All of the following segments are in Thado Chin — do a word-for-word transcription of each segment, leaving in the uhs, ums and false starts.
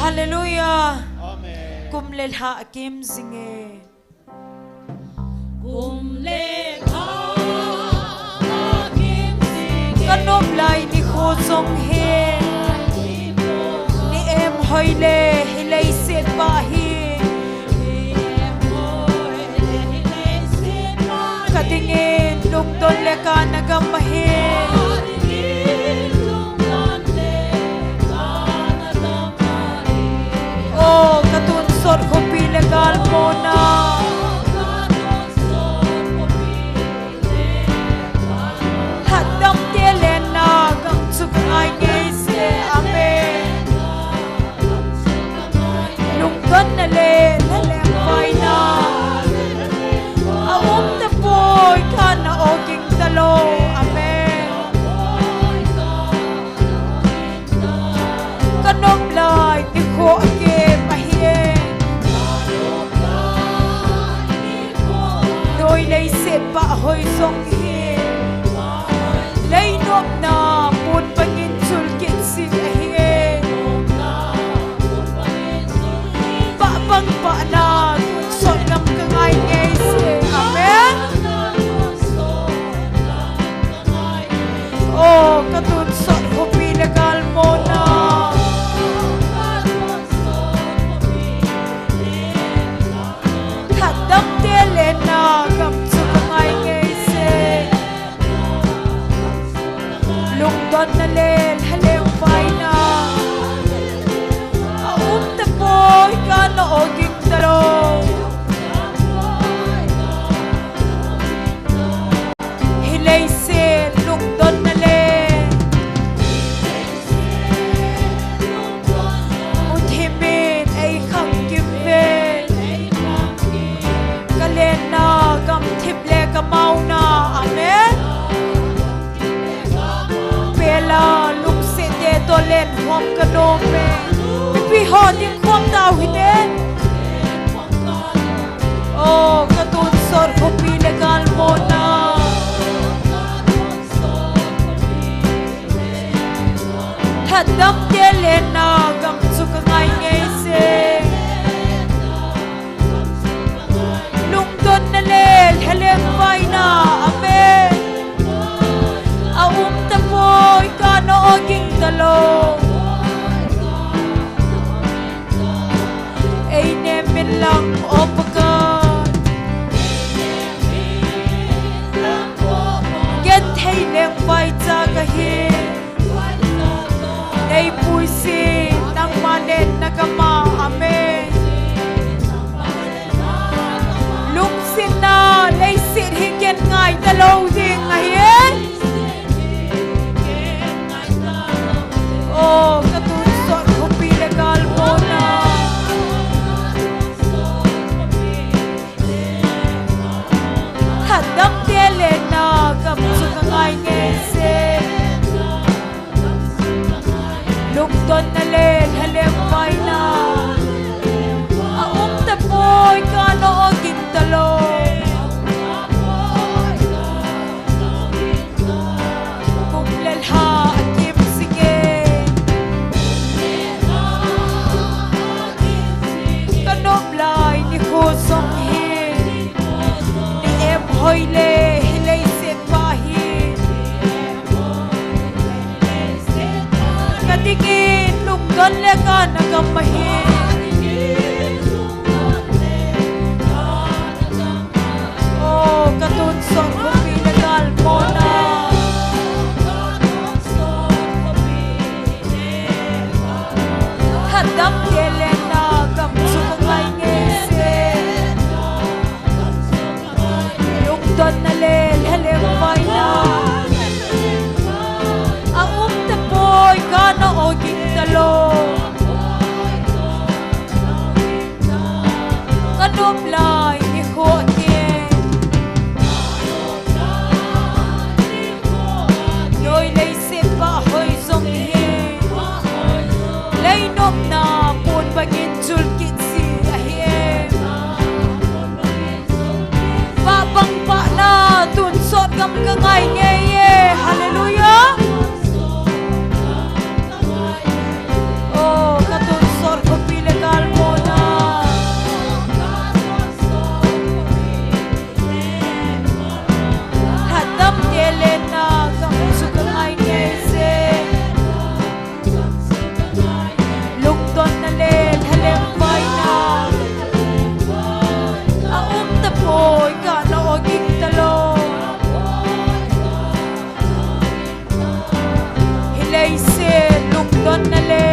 Hallelujah. Amen. Kum le lha akim jinge. Kum le lha akim jinge. Ka nop lai nikho jong hi. Ni em hoi le hi leiset pa hi. Ka dingin lungdon le kana gam ahi. O, ka tonsot khopi le galmona. Lhatdamte lenna gam chu ka ngai ngei se. Amen. Lungdonna le lhalengvaina a um tapoi, kana oging talou. Amen. Ka nop lai nikho akim ahi. Noi leiset pa hoi jong hi. Lei nopna pon bangin chul kit jing ahi. Pah bang pahna tonsot gam ka ngai ngei se. Amen. O, ka tonsot khopi le galmona. Lhatdamte lenna gam chu ka ngai ngei se. Lungdonna le lhalengvaina a um tapoi, kana oging talou. Hi leiset lungdonna le muthim in ei khangkim uvin. Ka lenna gamthip le ka mauna. Amen. Pela lungset te toh len khom ka nom e. Mipi ho ding khom tau hite. O, ka tonsot khopi le galmona. Lhatdamte lenna gam chu ka ngai ngei se. Lungdonna le lhalengvaina, amen, a um tapoi, kana oging talou. Ei nem in lang, O Pakai. Genthei lengvaicha kahi. Nei puisin, nangma lenna gam a, amen. Lungsetna leiset hi ken ngai talou ding ahi. O, ka tonsot khopi le galmona. Lhatdamte lenna gam chu ka ngai ngei se. Lungdonna le lhalengvaina a um tapoi, kana oging talou. Kum le lha akim jinge. Ka nop lai nikho jong hi. Ni em hoi le hi leiset pa hi. Ka dingin lungdon le kana gam ahi. O, ka tonsot khopi le galmona. Lhatdamte lenna gam chu ka ngai ngei se. Lungdonna le lhalengvaina a um tapoi, kana oging talou. Ka nop lai nikho akim. Noi leiset pa hoi jong hi. Lei nopna pon bangin chul kit jing ahi. Pah bang pahna tonsot gam ka ngai ngei e. Hallelujah. O, ka tonsot lengvaina a um tapoi, kana oging talou. Hi leiset lungdonna le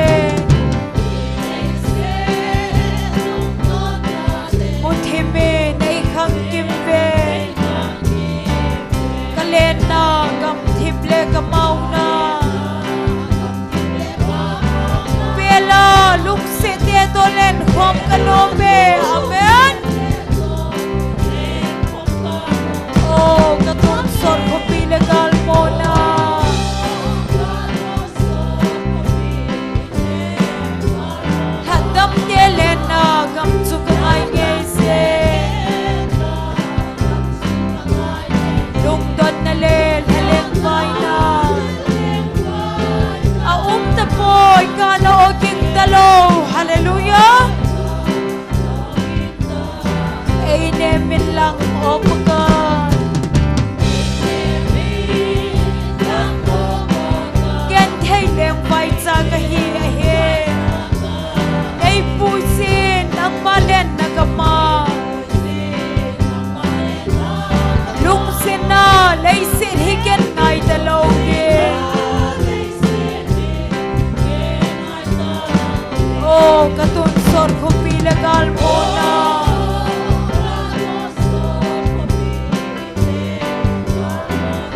muthim in eikhangkim uve. Kalenna gamthip le kamaona pela lungset te toh lenkhom kanom uve. Amen. O, katonsot khopi le galmona lhatdam te lenna gam chu kangai ngeije. Lungdonna le lhalengvaina a um tapoi, kana oging talou. Hallelujah. Einem inlang, O Pakai, genthei lengvaicha kahi ahi. Eipuijin, nangma lenna gam a lungsetna leiset hi gen ngai talou e. O, katonsot khopi le galmona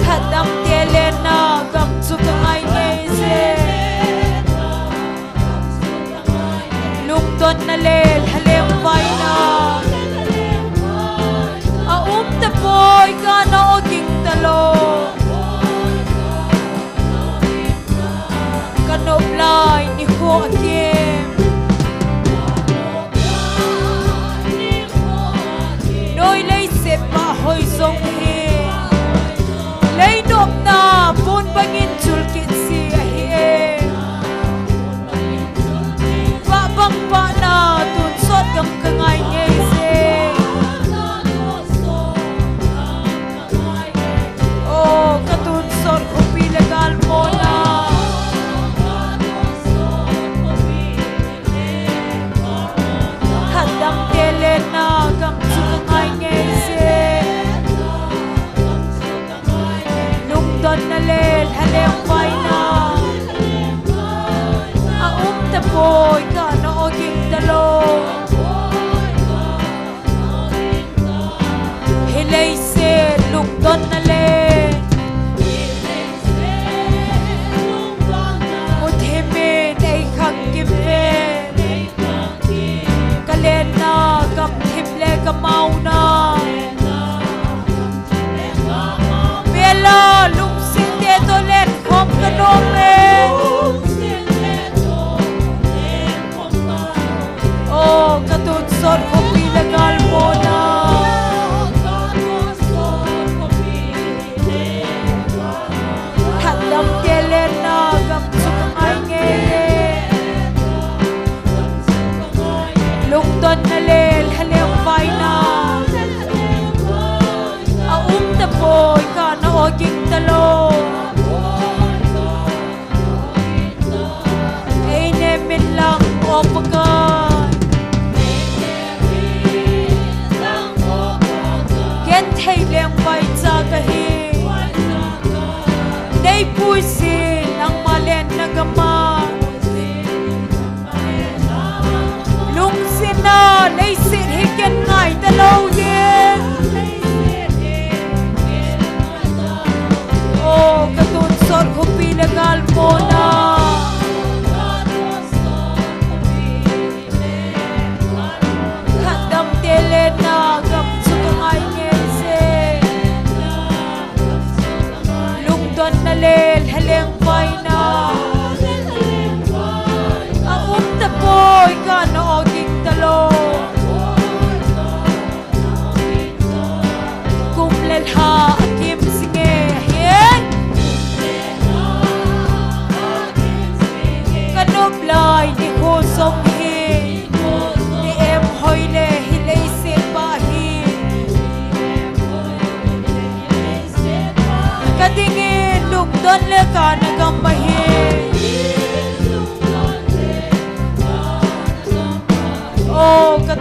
lhatdam te lenna gam chu kangai ngeije. Lungdonna le lhalengvaina a um tapoi, kana oging talou. Kanop lai nikho akim, noi leiset pahhoi jong hi leinopna pon bangin chul kit ji ahi e. Vah bang pahna tonsot gam kangai ngeije. O, katonsot khopi le galmona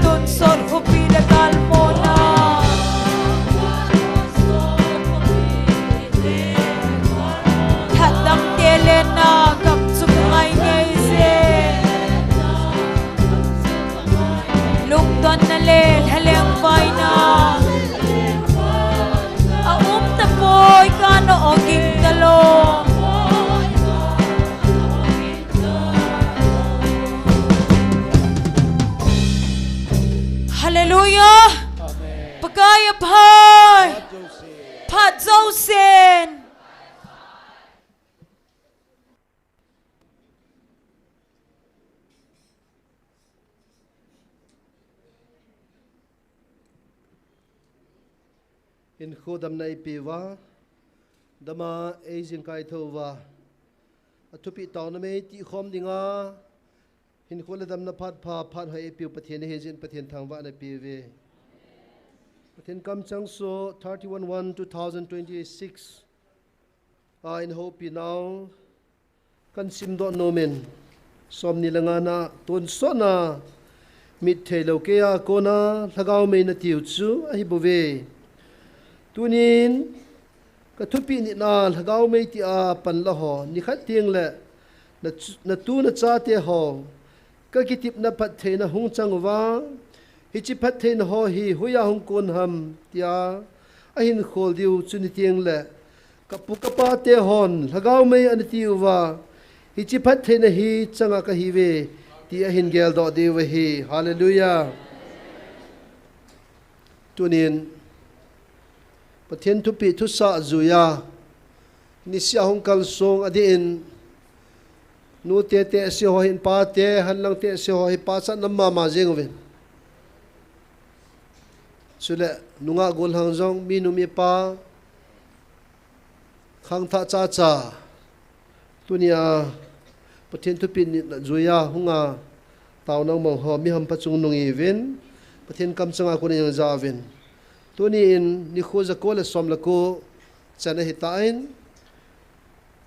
Tonsot khopi le galmona, lhatdamte lenna gam chu kangai ngei je. Lungdonna le lhalengvaina aum tapoi, kana oging talou. Hallelujah. Amen. Pakai aphai. Phat jousen. Phat jousen. Hinkho damna eipeuva, dama eijingkai thouva, athupi taona mei tihkhom dinga, hinkho le damna phat pha, phat hoi eipeu Pathen ahi jeh in Pathen thangvahna peuve. Pathen kamchang so thirty-one one two thousand twenty-six a eihoupi nau kahin simdoh nom in, somni le ngana tonsotna mit theilou keiya kona lhagao mei natiu chu ahibouve. Tunin kathupi nitna lhagao mei tia panla ho, nikhat tengle na chu-, natu nachate ho kakitepna phattheina hung chang uva, hiche phattheina ho hi hoiya hung kon ham tia ahin khol diu chu nitengle, kapu kapate hon lhagao mei anatiuva, hiche phattheina hi changa kahiuve ti ahin geldoh diu ahi. Hallelujah. Tunin Pathen thupeh thusah juiya nisea hung kalsong adeh in, nute tehse ho hin pate, hanlang tehse ho hi pachatna mama jeng uvin. Chule nungah gollhang jong, minu mipa, khangthah chacha, tunia Pathen thupeh nitna juiya hunga taona umho, mi hampha chungnung ihiuvin, Pathen kamchanga kona ijat uvin. Tunin nikho jako le som le ko chan ahitan,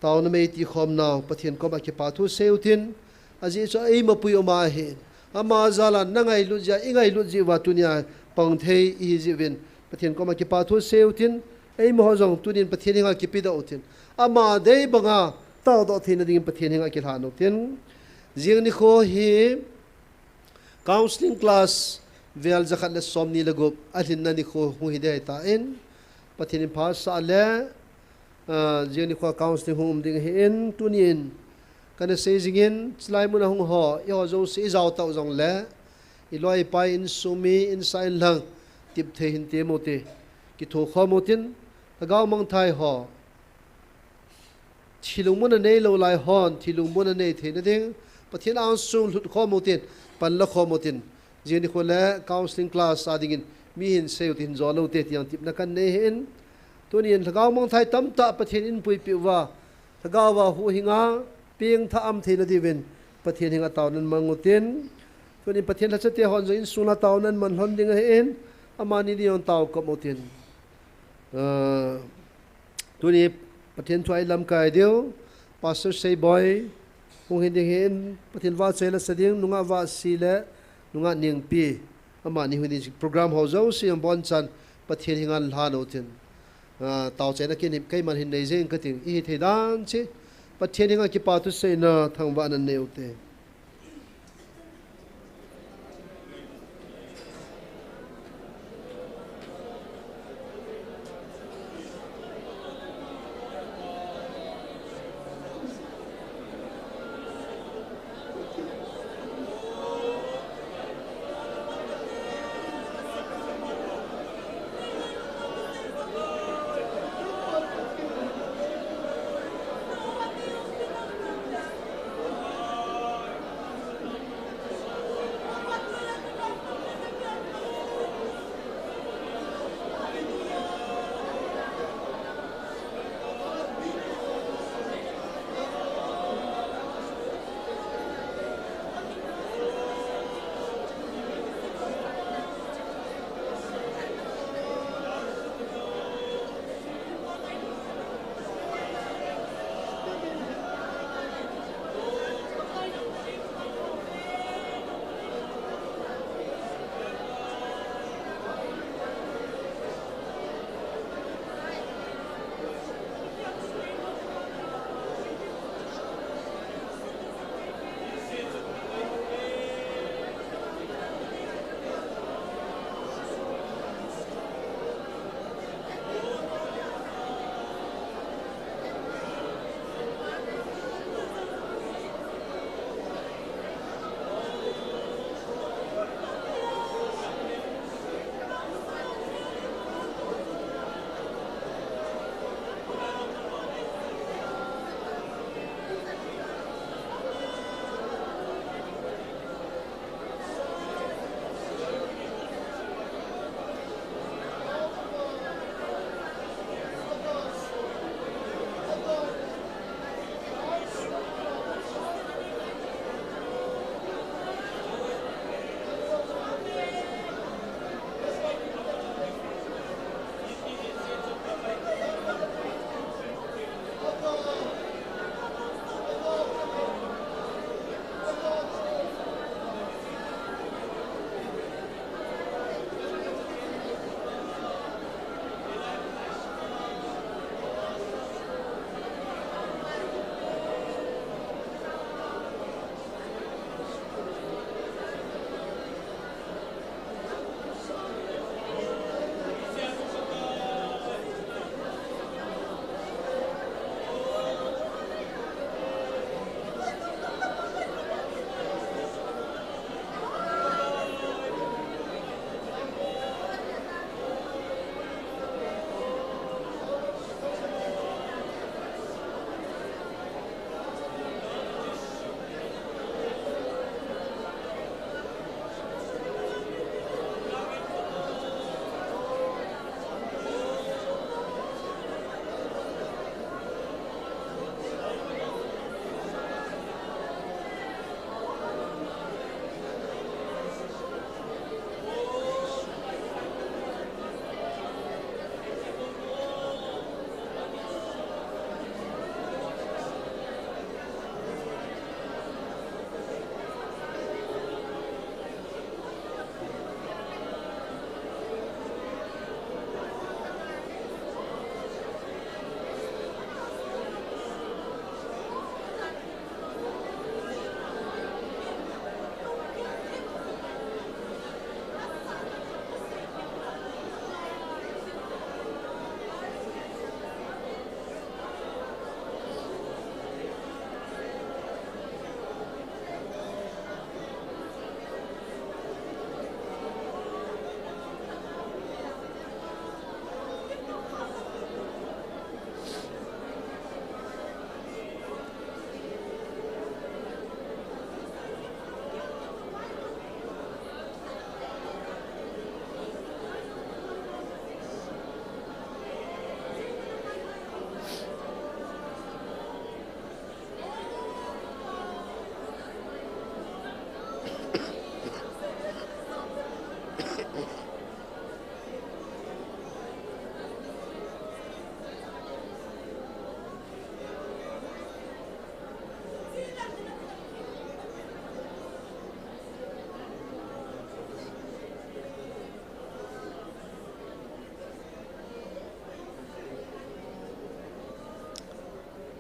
taona mei tihkhomnau Pathen koma kipathu seiyu tin, ajeh chu eimapui uma ahin, ama jala nangailut jeh, ingailut jeh uva tunia pang thei ihi jeh uvin, Pathen koma kipathu seiyu tin, eimaho jong tunin Pathen henga kipedoh utin, ama dei banga taodoh theina dingin Pathen henga kilhan utin. Jing nikho hi counseling class vel jakhat le somni le gup alhinna nikho hung hiding ahitan, Pathen in phasah le, ah, jing nikho counseling hung um ding ahin, tunin kana sei jingin, chulai muna hung ho, eiho jouse ijao tau jongle, iloi ipai, insung mi, insah inlhang, tepthei hin tem ute, kithokhom utin, lhagao mangthai ho, thilung muna neilou lai hon thilung muna nei theina ding Pathen angsung lhutkhom utin, panlakhom utin, jing nikho le counseling class a dingin mi hin seiyu tin, jolou te ti jong tepna kanei ahin, tunin lhagao mangthai tamtah Pathen in puipeh uva, lhagao a huhhinga pengthah aum theina diuvin Pathen henga taonan mang utin, tunin Pathen lhachate hon jong insung a taonan man lhon ding ahin, amani ding jong taokop utin. Ah, tuni Pathen thu a ilamkai diu Pastor Seiboi hung hiding ahin, Pathen vahchoi la sa ding, nungah Vahsi le nungah Nengpi, amani hung hiding, program ho jouse abonchan Pathen henga lhan utin. Ah, taochaina keiman hin nei jeng kating, ihithei dan cheh Pathen henga kipathu seina thangvahna nei ute.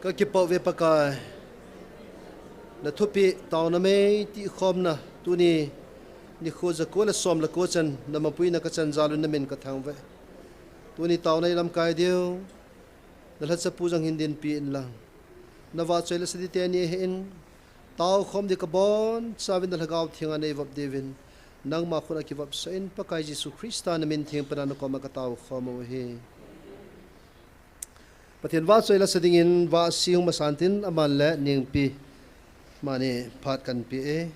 Kakipah uve Pakai, na thupeh taona mei tihkhomna tuni nikho jako le som le ko chan na mapuina kachan jal un na min kathangvah e. Tuni taona ilamkai diu, na lhachapu jong hin dinpi inlang, na vahchoi le sading teni ahin, taokhom ding kabonchauvin na Lhagao Theng a neivop diuvin, nangma khut a kivopsah in Pakai Jesu Christa na min theng pen a na koma kataokhom u ahi. Pathen vahchoi le sading in vahsi hung masan tin aman le Nengpi, mani phat kanpe e.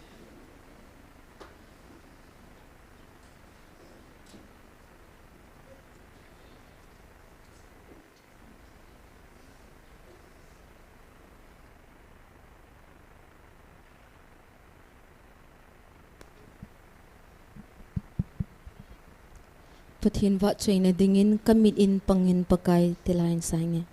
Pathen vahchoina dingin kamit in pangin Pakai tilai in sange.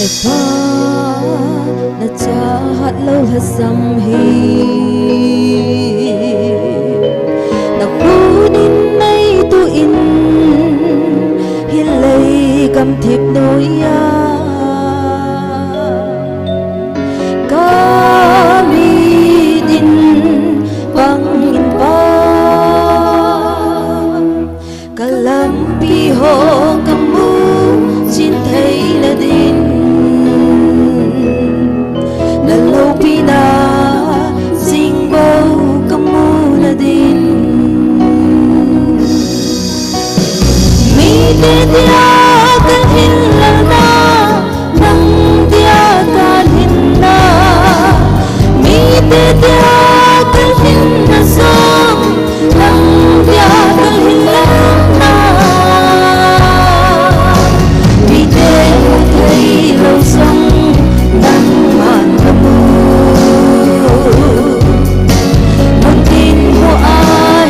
Hepa, na chahat lou lhasam hi na khut in neituh in, hilai gamthip noiya kamit in pang in pang. Kalampi ho kamu chin theina din, na loupina jing bou kamuna din. Mite dia kalhin lalna, nang dia kalhinna, mite dia kalhinna jong, nang dia kalhinna. Mite mu thei lou jong, nangman namu. Muntin mu a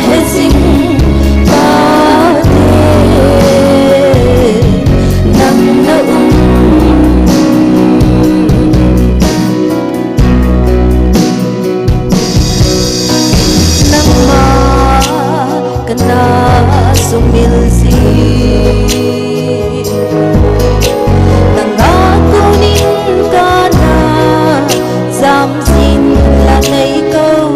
hejing pate, nang na um. Nangma kana sumil jing, nanga konin kana jam jing la nei kou.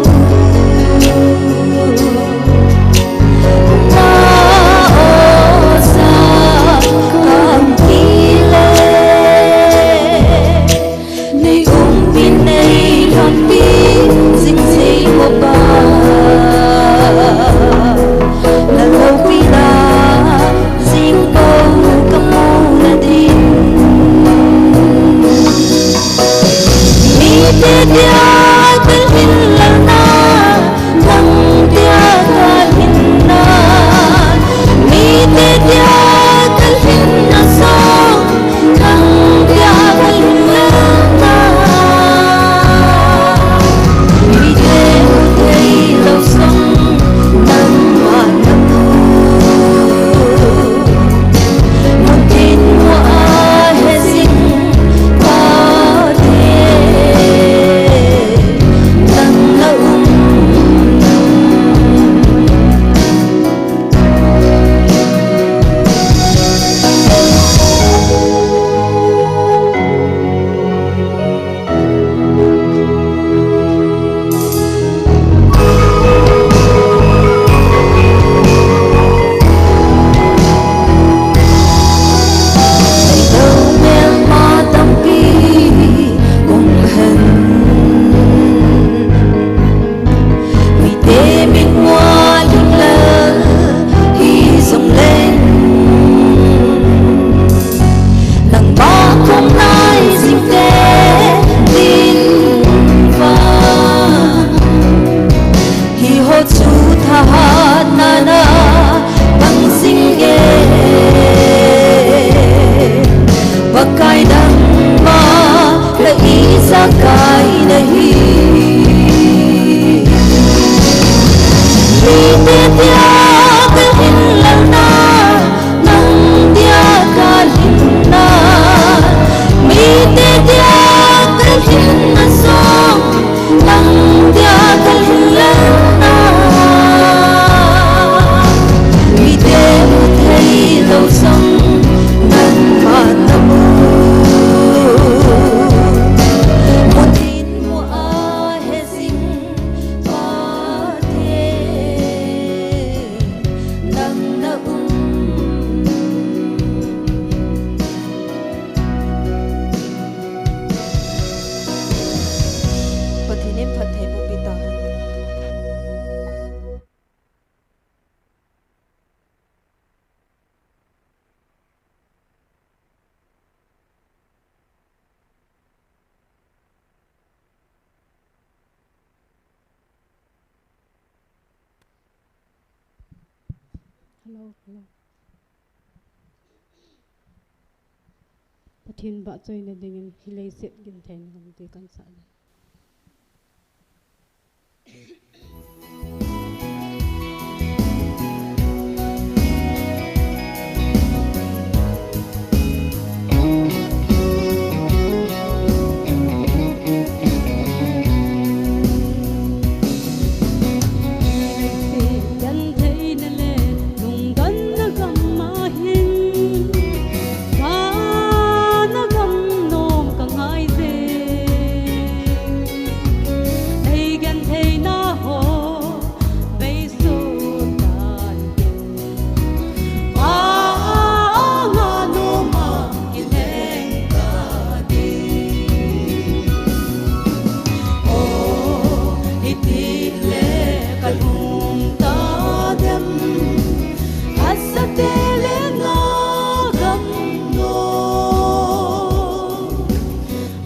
Na o sa kam ki le. Nei umpi nei lhonpi jing sei mo pa, na loupina jing bou kamuna din. Mite dia kalhin lalna, nang dia kalhinna, mite dia kalhinna jong, nang dia kalhinna. Mite mu thei lou jong, nangman namu. Muntin mu a hejing pate, Hello, hello. Pathen vahchoina dingin hi leiset gentheina gamti kahin sah ding.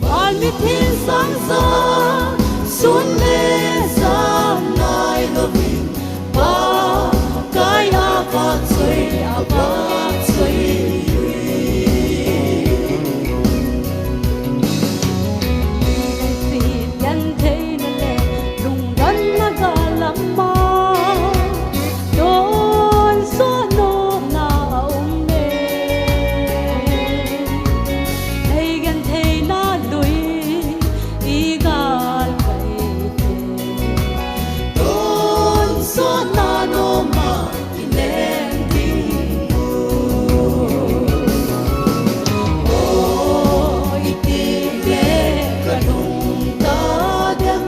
Van mithin sangsa, sun le sang nai lovin, Pakai a vahchoi, a vahchoi. Sin yan theina le, lungdonna ga lama, tonsot nopna a um e. Nei gentheina lui i gal pai te. Tonsotna noma i leng ding u. O, i ti le ka lung ta dem.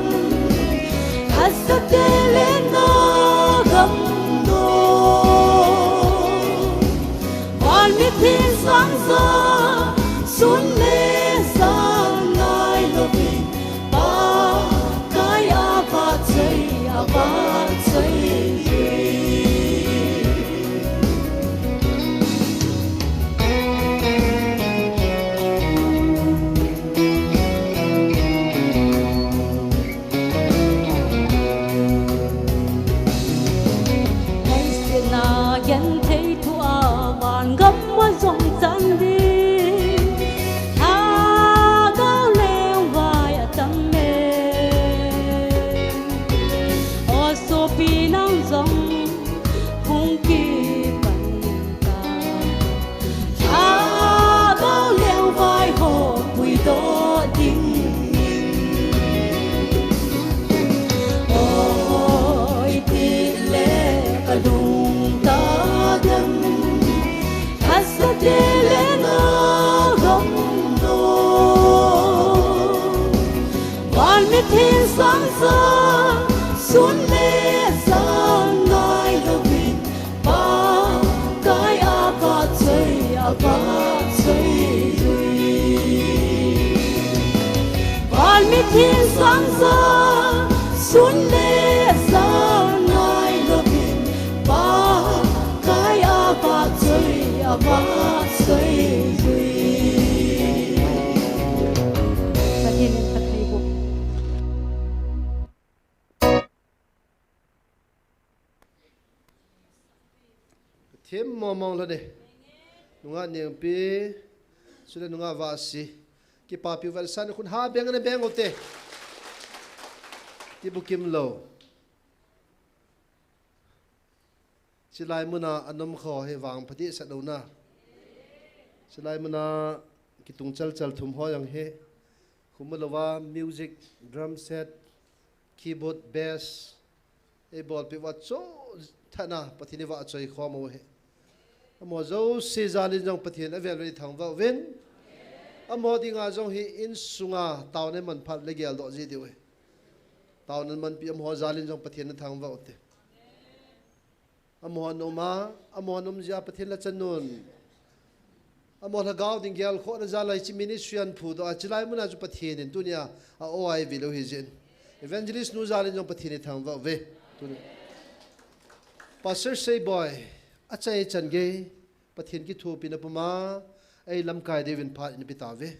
Hasta te le na gam no. Van mithin sangsa, sun le sang nai lovin, Pakai a vahchoi, a vahchoi. Leiset a genthei thu a van gam a jong chan ding, lhagao lengvai a tam e. O sopi nang jong hung kipan ta. Lhagao lengvai ho puidoh dingin. Oi, ti le ka lung ta dem. Hasta te le na gam no. Van mithin sangsa, sun le sang nai lovin, Pakai a vahchoi, a vahchoi lui. Van mithin sangsa, sun le sang nai lovin, Pakai a vahchoi, a vahchoi lui. Pathen in phatthei boh. Themmo mong lhon e. Nungah Nengpi, chule nungah Vahsi. Kipapi u Valsan khun ha beng ana beng u te. Kibukim lou. Chulai muna anom kho hi vangpha dehset louna. Chulai muna kitung chalchal thum ho jong hi. Khum louva music, drum set, keyboard, bass, eibolpeh uva chomthana Pathen ivahchoi khom u hi. Amaho jouse jalin jong Pathen avel vel ithangvah uvin. Amaho dinga jong hi insunga taona iman phat le geldoh ji diu hi. Taona imanpi amaho jalin jong Pathen nathangvah u te. Amaho nom a, amaho nom jeh a Pathen la chan un. Amaho lhagao ding gelkhohna jal a hiche ministry ahin phudoh a, chulai muna chu Pathen in tunia a-o a eivil u hijeh in. Evangelist nu jalin jong Pathen ithangvah uve. Tunia Pastor Seiboi, achai chan gei, Pathen kithopina puma, eilamkai diuvin phat eina pe tauve.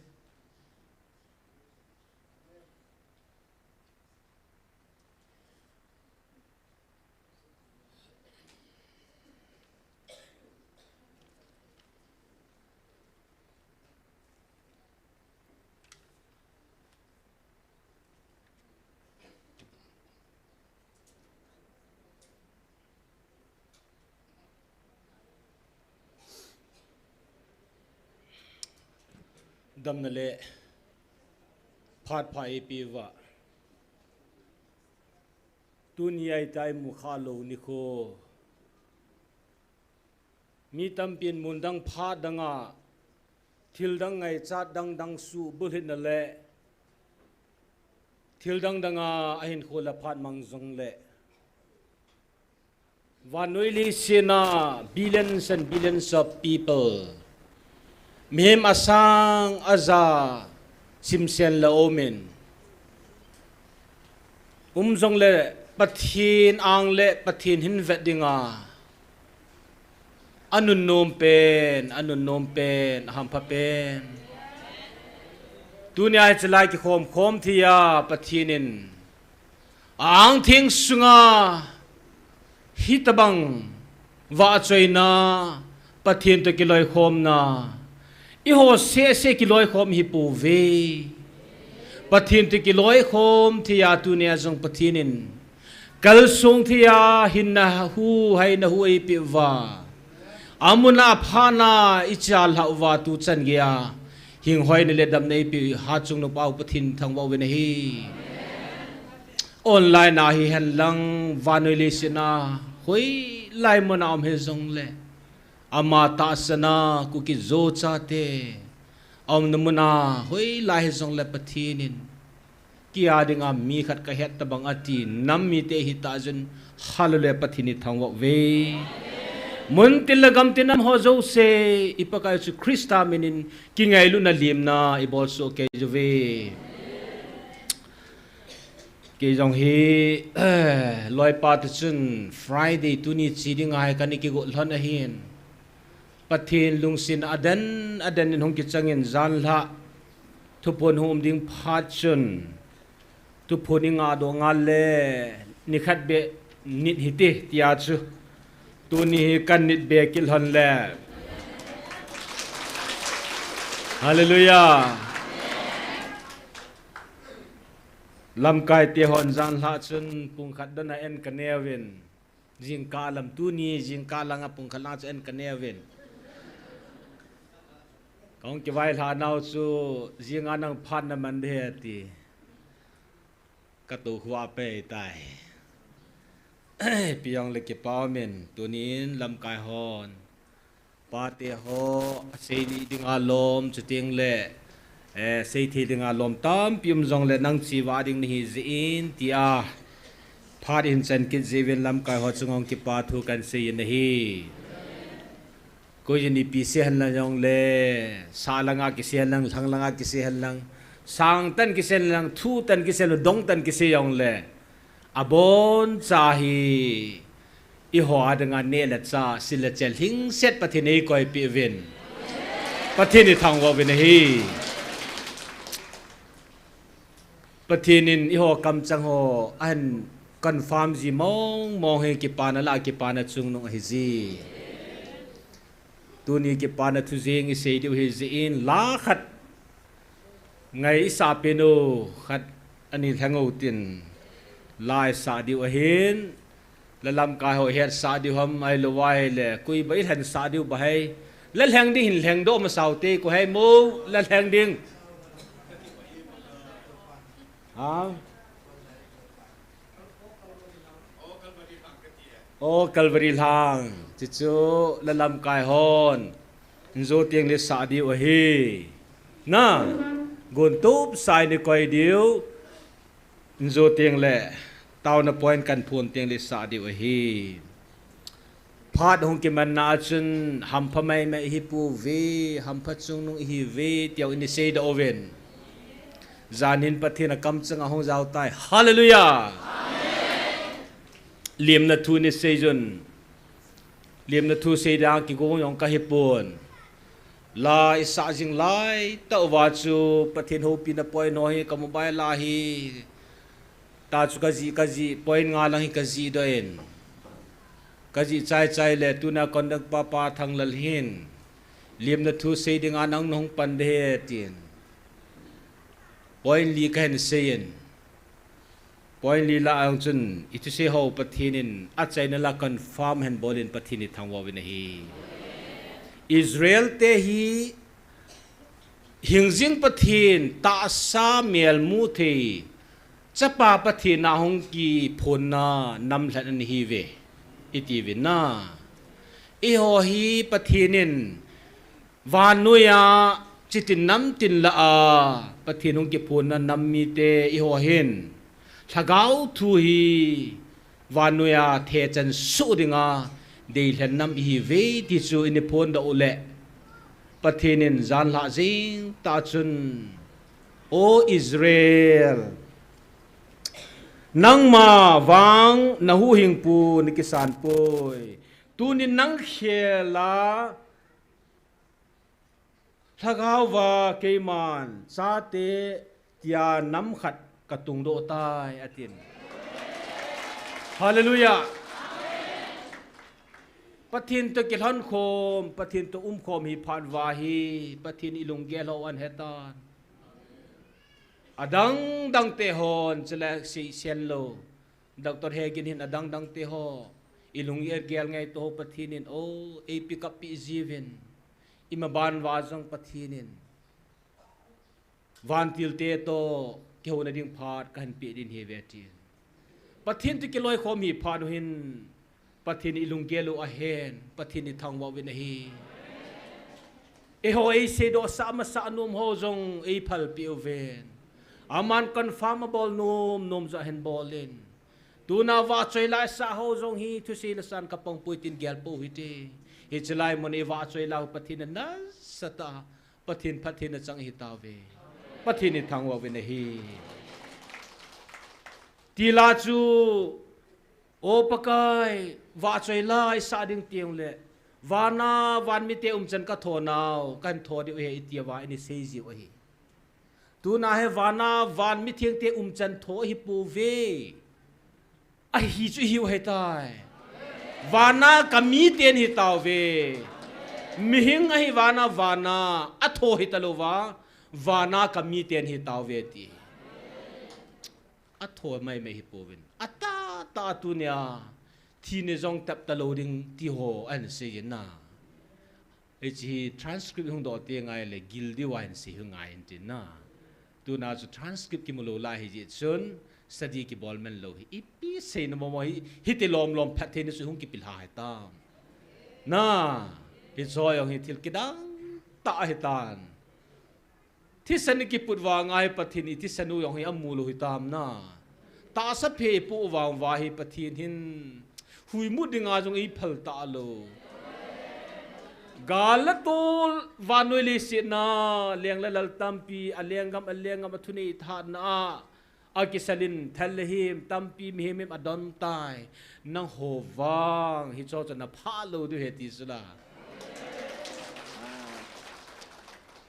Damna le phat pha eipeuva, tuni a itai mukha lou nikho, mi tampin mun dang phat danga thil dang ngaichat dang dang subulhitna le thil dang danga ahinkho le phat mang jongle, vannoi leiset a billions and billions of people, mihem asang aja simsen le umin, um jongle Pathen ang le Pathen hin vet dinga anunnom pen, anunnom pen, ahampha pen. Tunia hichelai kikhom khom thei a Pathen in a-angtheng sunga hitobang vahchoina, Pathen toh kiloikhomna, eiho seh seh kiloikhom ihipouve. Pathen toh kiloikhom thei a tunia jong Pathen in kalsong thei a hinna hu, haina hu eipeuva, amun a phatna ichalhah uva tuchan geiya hinghoina le damna eipeu Hatchungnung pau Pathen thangvah uvin ahi. Online a hihen lang, vannoi leiset a hoilai mun a um hijongle, ama tahsan a Kuki-Zo chate aumna mun a hoilai hijongle Pathen in kei a dinga mi khat kahet tobang ati nam mite hitah jeh in, hallelujah, Pathen ithangvah uve. Muntin le gamtin a um ho jouse, i Pakai Jesu Christa min in kingailutna limna ibol soh kei uve. Kei jong hi, loipa toh chun Friday tuni che dinga hi kana kigot lhon ahin, Pathen lungset aden aden in hung kichangin janhi thuphon hung um ding phat chun, thuphon ingah doh ngal le nikhat beh nit hite tia chu, tuni hi kanit be kit lhon le. Hallelujah. Lamkai te hon janhi chun pung khat dana en kanei uvin. Jingkah lam, tuni jingkah langa pung khat lang chu en kanei uvin. Kahung kivailhah nau chu jinga nang phat naman ding ahi ati. Katou khuh a pei tai. Ipi jongle kipa umin, tunin lamkai hon, pate ho, asei ding dinga lom, chuteng le, eh, sei thei dinga lom tampi um jongle nang che vah ding nahi jeh in tia, phat hin chan kit jeh uvin lamkai ho chunga hung kipa thu kan sei in ahi. Koi jin ipi sei henlang jongle, sah langa kisei henlang, lhang langa kisei henlang, sang tan kisei henlang, thu tan kisei henlang, dong tan kisei jongle, abon cha hi eiho a dinga neh le chah, sil le chel hingset Pathen in eikoipeh uvin, Pathen ithangvah uvin ahi. Pathen in eiho kamchang ho ahin confirm ji mong mong hi kipana lah a kipana chungnung ahi ji. Tuni kipana thu jeng isei diu ahi jeh in, la khat ngai isah peh u, khat ani lheng u tin, la isah diu ahin, la lamkai ho hetsah diu ham, ahilou ahile koi ba ilhensah diu ba hai, la lheng ding hin lheng doh masa u te, koi ham o la lheng ding. Ha? O Calvary lhang, chuchu la lamkai hon, injo teng le sah diu ahi. Na, gun tup sa in ikoi diu, injo teng le, taona point kan phon teng le sah diu ahi. Phat hung kimanna a chun, hampha maimai ihi pouve, hampha chungnung ihiuve, tia i sei doh uvin. Jan hin Pathen a kamchang ahung jao tai. Hallelujah! Amen. Lemna thu i sei jun. Lemna thu sei ding kigong jong kahi pon. La isah jing lai tah uva chu Pathen houpina point ho hi ka mobile a hi. Ta chu kajih, kajih, point nga lang hi kajih doh in. Kajih chai chai le, tuna conductor pa, Pa Thanglal hin, lemna thu sei dinga nang nahung pan ding ahi, atin. Point li kahin sei in. Point li lah a jong chun, ithusei ho Pathen in, achaina lah a confirm ahin bol in Pathen ithangvah uvin ahi. Israel te hi, Hingjing Pathen tahsa melmu thei, Chapa Pathen a hung kiphonna namlhat ana hiuve, iti uvin na. Eiho hi Pathen in vannoiya chitin namtin lah a Pathen hung kiphonna nam mite eiho hin Lhagao thu hi vannoiya thechan soh dinga deilhen nam ihiuve ti chu ina phondoh uleh, Pathen in janhi jing tah chun, O Israel, nangma vang nahuhhingpu nakisan poi. Tunin nang khel a Lhagao va keiman chate tia nam khat katungdoh tai, atin. Hallelujah. Pathen toh kilhon khom, Pathen toh umkhom hi phat uva hi Pathen ilunggel ho ahin hetan. Adang dang te hon chule seisen lou. Doctor Hegin hin adang dang te ho ilunggel ngaito ho Pathen in, o, ei pick up pi jiuvin. Imaban uva jong Pathen in vantil te toh kihouna ding phat kahin pe ding ahiuve, atin. Pathen toh kiloikhom hi phat u hin Pathen ilunggel u ahen, Pathen ithangvah uvin ahi. Eiho eiseidoh sah masah nom ho jong eiphalpeh uvin. Aman confirm abol nom nom jong ahin bol in. Tuna vahchoi la isah ho jong hi thusei le san kapang poi tin gelpou hite. Hiche lai mun a ivahchoi la u Pathen in nasatah a Pathen phattheina chang ihi tauve. Pathen ithangvah uvin ahi. Tila chu, O Pakai, vahchoi la isah ding teng le, vana vanmite umchan katho nau, kahin tho diu ahi iti uva eina sei jiu ahi. Tuna hi vana vanmi thengte umchan tho ahipouve. Ahi chu ihiu ahitai. Vana kamite nahi tauve. Mihing ahi vana, vana atho hitalouva, vana kamite nahi tauve ti. Atho maimai hipouvin, atahtah a tunia thina jong tep talou ding ti ho ahin sei jin na. Hiche hi transcript hung doh teng ahile gil diu ahin sei hung ngai in tin na. Tuna chu transcript kimu lou lai ahi jeh chun study kibol man lou hi. Ipi seina momo hi, hiti lom lom phattheina chu hung kipilha hitam. Na, hiche jong hi thil kidang tah ahitan. Thisan ikiput vang a hi Pathen in ithisan u jong hi amu lou hitam na. Tahsa phe ipoh vang uva hi Pathen hin huimut dinga jong eiphal talou. Gal le tol, vannoi leiset a leng le lal tampi, alenggam alenggam a thunei thahatna a akisel in thal le him tampi mihem him adon tai. Nangho vang hicheho chu napha lou diu ahi ti chu la.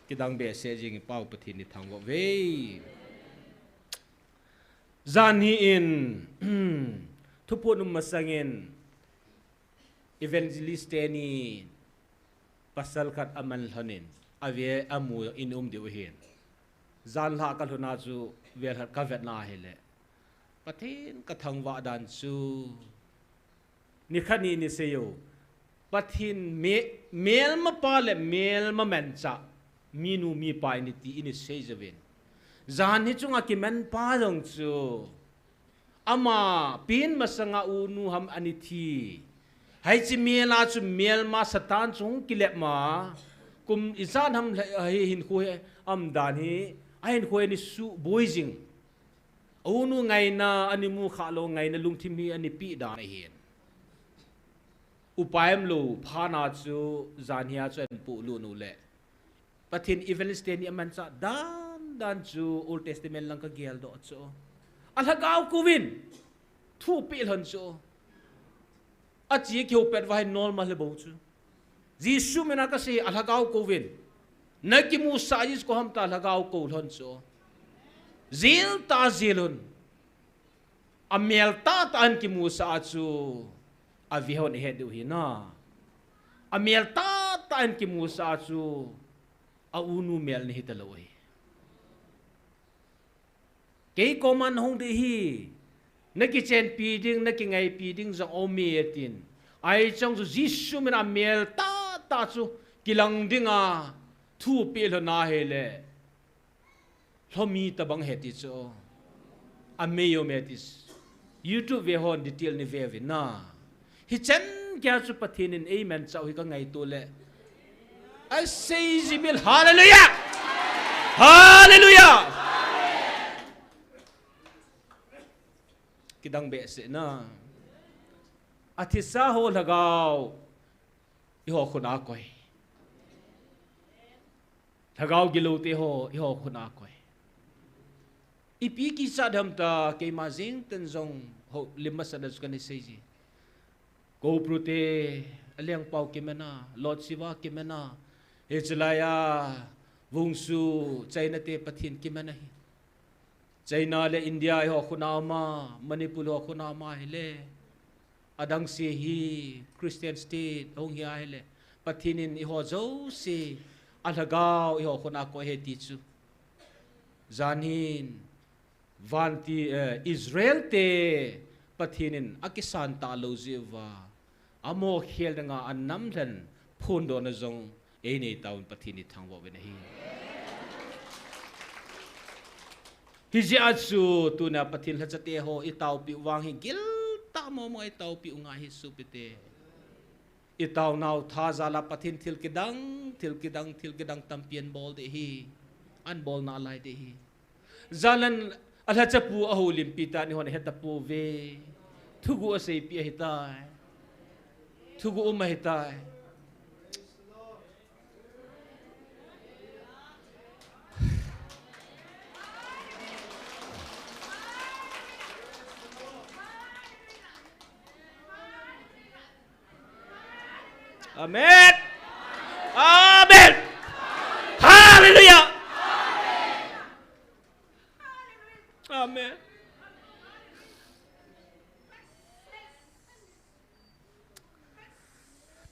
Kidang behseh jing in Pa u Pathen ithangvah uve. Janhi in thuphon um masang in evangelist teni pasal khat aman lhon in, ave amu in um diu ahin. Janhi kalhun a chu vel khat kavet na ahile, Pathen kathangvah dan chu, nikhat ni nisei u, Pathen me-, melmapa le melma manchah minu mipa eina ti eina sei jouvin. Janhi chunga kimanpa jong chu, ama pen masanga unu ham ana thi. Hiche mel a chu melma Satan chu hung kilep ma, kum ijat ham le, hi hinkho hi aum dan hi, ahinkho hi ana suboi jing. Unu ngaina ana mu khah lou, ngaina lungthim hi ana peh dan ahin. Upai umlou phat na chu janhi a chu ahin polut u le, Pathen evangelist teni amanchah dan dan chu Old Testament lang kageldoh chu, alhagao kouvin thu peh lhon chu, ache kihou pet uva hi normal hi bou chu. Jesu mina kasei, alhagao kouvin, nakimusah Jesu koi ham tia alhagao kou lhon chu, jil tah a jil un. Amel tahtah in kimusah a chu, ave hon ahet diu ahi na. Amel tahtah in kimusah a chu, aunu mel ana hitalou ahi. Kei koma nahung ding ahi, nakichenpi ding, nakingaipi ding jong aume atin. Ahi chang chu Jesu mina amel tahtah chu kilang dinga Thu pe lhona hile, lhomi tabang he ti chu. Amei um e ti. YouTube ve hon detail ni ve uvin na. Hichan geiya chu Pathen in eimanchah u hi ka ngaito le. Asei ji mil, hallelujah! Hallelujah! Kidang behseh na. Athisa ho lhagao eiho khut a akoi. Lhagao gilou te ho eiho khut a akoi. Ipi kichat ham tia keima jeng ten jong ho lim masa da chu kana sei ji. Koupru te, alengpau kiman a, Lord Shiva kiman a, hiche laiya Vungsu, China te Pathen kiman ahi. China le India eiho khut a um a, Manipur eiho khut a um a hile. Adang se hi Christian state ahung hi ahile. Pathen in eiho jouse alhagao eiho khut a akoi ahi ti chu. Jan hin, vantil, eh, Israel te Pathen in akisan talou jeh uva, amo khel dinga anam lhen phondohna jong einei tauvin Pathen ithangvah uvin ahi. Hijeh a chu tunia Pathen lhacha te ho itaopi u vang hi giltah mong mong a itaopi u ngai ahi sopite. Itaonau tha jal a Pathen thil kidang, thil kidang, thil kidang tampi anbol ding ahi. Anbol nalai ding ahi. Jan lhan a lhachapu ahoulimpi tan eihon ahe tapouve. Thuguh aseipeh ahitai. Thuguh um ahitai. Amen. Amen. Hallelujah. Amen.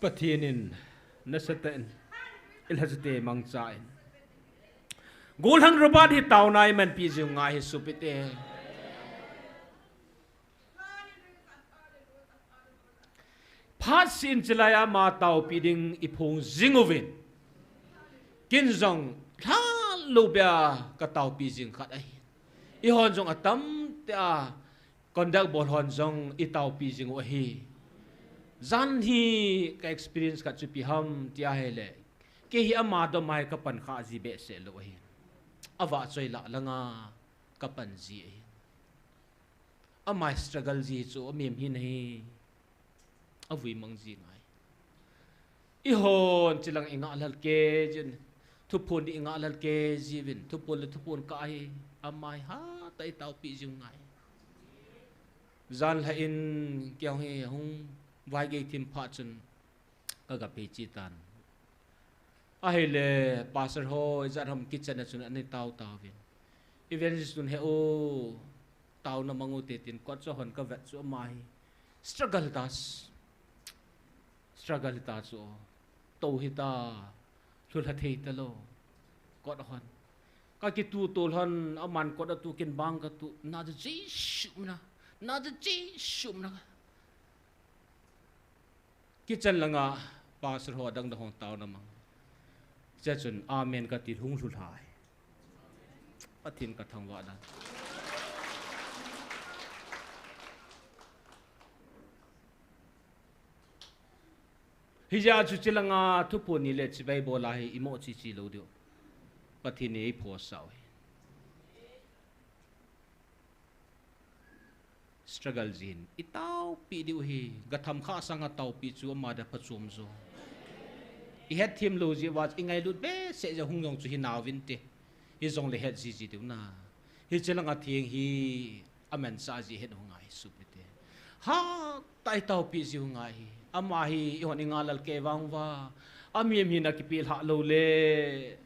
Pathen in nasatah in, ilhacha te mangcha in. Gollhang Robert hi taona imanpi jing u ngai ahi sopite. Phat seh in chulai a ama taopi ding iphong jing uvin. Ken jong lhalou beh a kataopi jing khat ahi. Eihon jong atam tah a conduct bol hon jong itaopi jing u ahi. Jan hi ka experience khat chu ipi ham ti ahile, kei hi ama dom a hi kapan kha ji behseh lou ahi. Avahchoi lah langa kapan ji ahi. Ama struggle ji chu amem hin ahi. Avui mang ji ngai. Eihon chulang ingahlel kei jiuvin. Thuphon ding ingahlel kei jiuvin. Thuphon le thuphon kah hi. Ama hi hatah a itaopi jing u ngai. Jan lhah in kei hi hung vaigei thim phat chun kagapei chi tan. Ahile, pastor ho, ijat ham kitchen a chun ana tao tauvin. Evangelist nun he o, taona mang u te tin, kot chu hon kavet chu ama hi. Struggle ta, struggle ta chu. Tou hita, lhulha thei talou. Kot hon. Kakitu tol hon, aman kot atu ken bang katu, na chu Jesu mina, na chu Jesu mina. Kitchen langa pastor ho adang dang hung taona mang. Hiche chun amen kati hung lhulha e. Pathen kathangvah dan. Hijeh a chu chulanga thuphon ni le chibai bol a hi imo chi chi lou diu. Pathen in eiphosah u ahi. Struggle jin, itaopi diu ahi, gatham kha sanga taopi chu ama dia phachom jo. Ihet thim lou jeh uva, ingailut behseh jeh hung jong chu hinauvinte. Hijongle het ji ji diu na. Hiche langa theng hi, amanchah ji het u ngai sopite. Hatah a itaopi ji u ngai ahi. Ama hi, eihon ingahlel kei vang uva. Amem hin akipelhah lou le.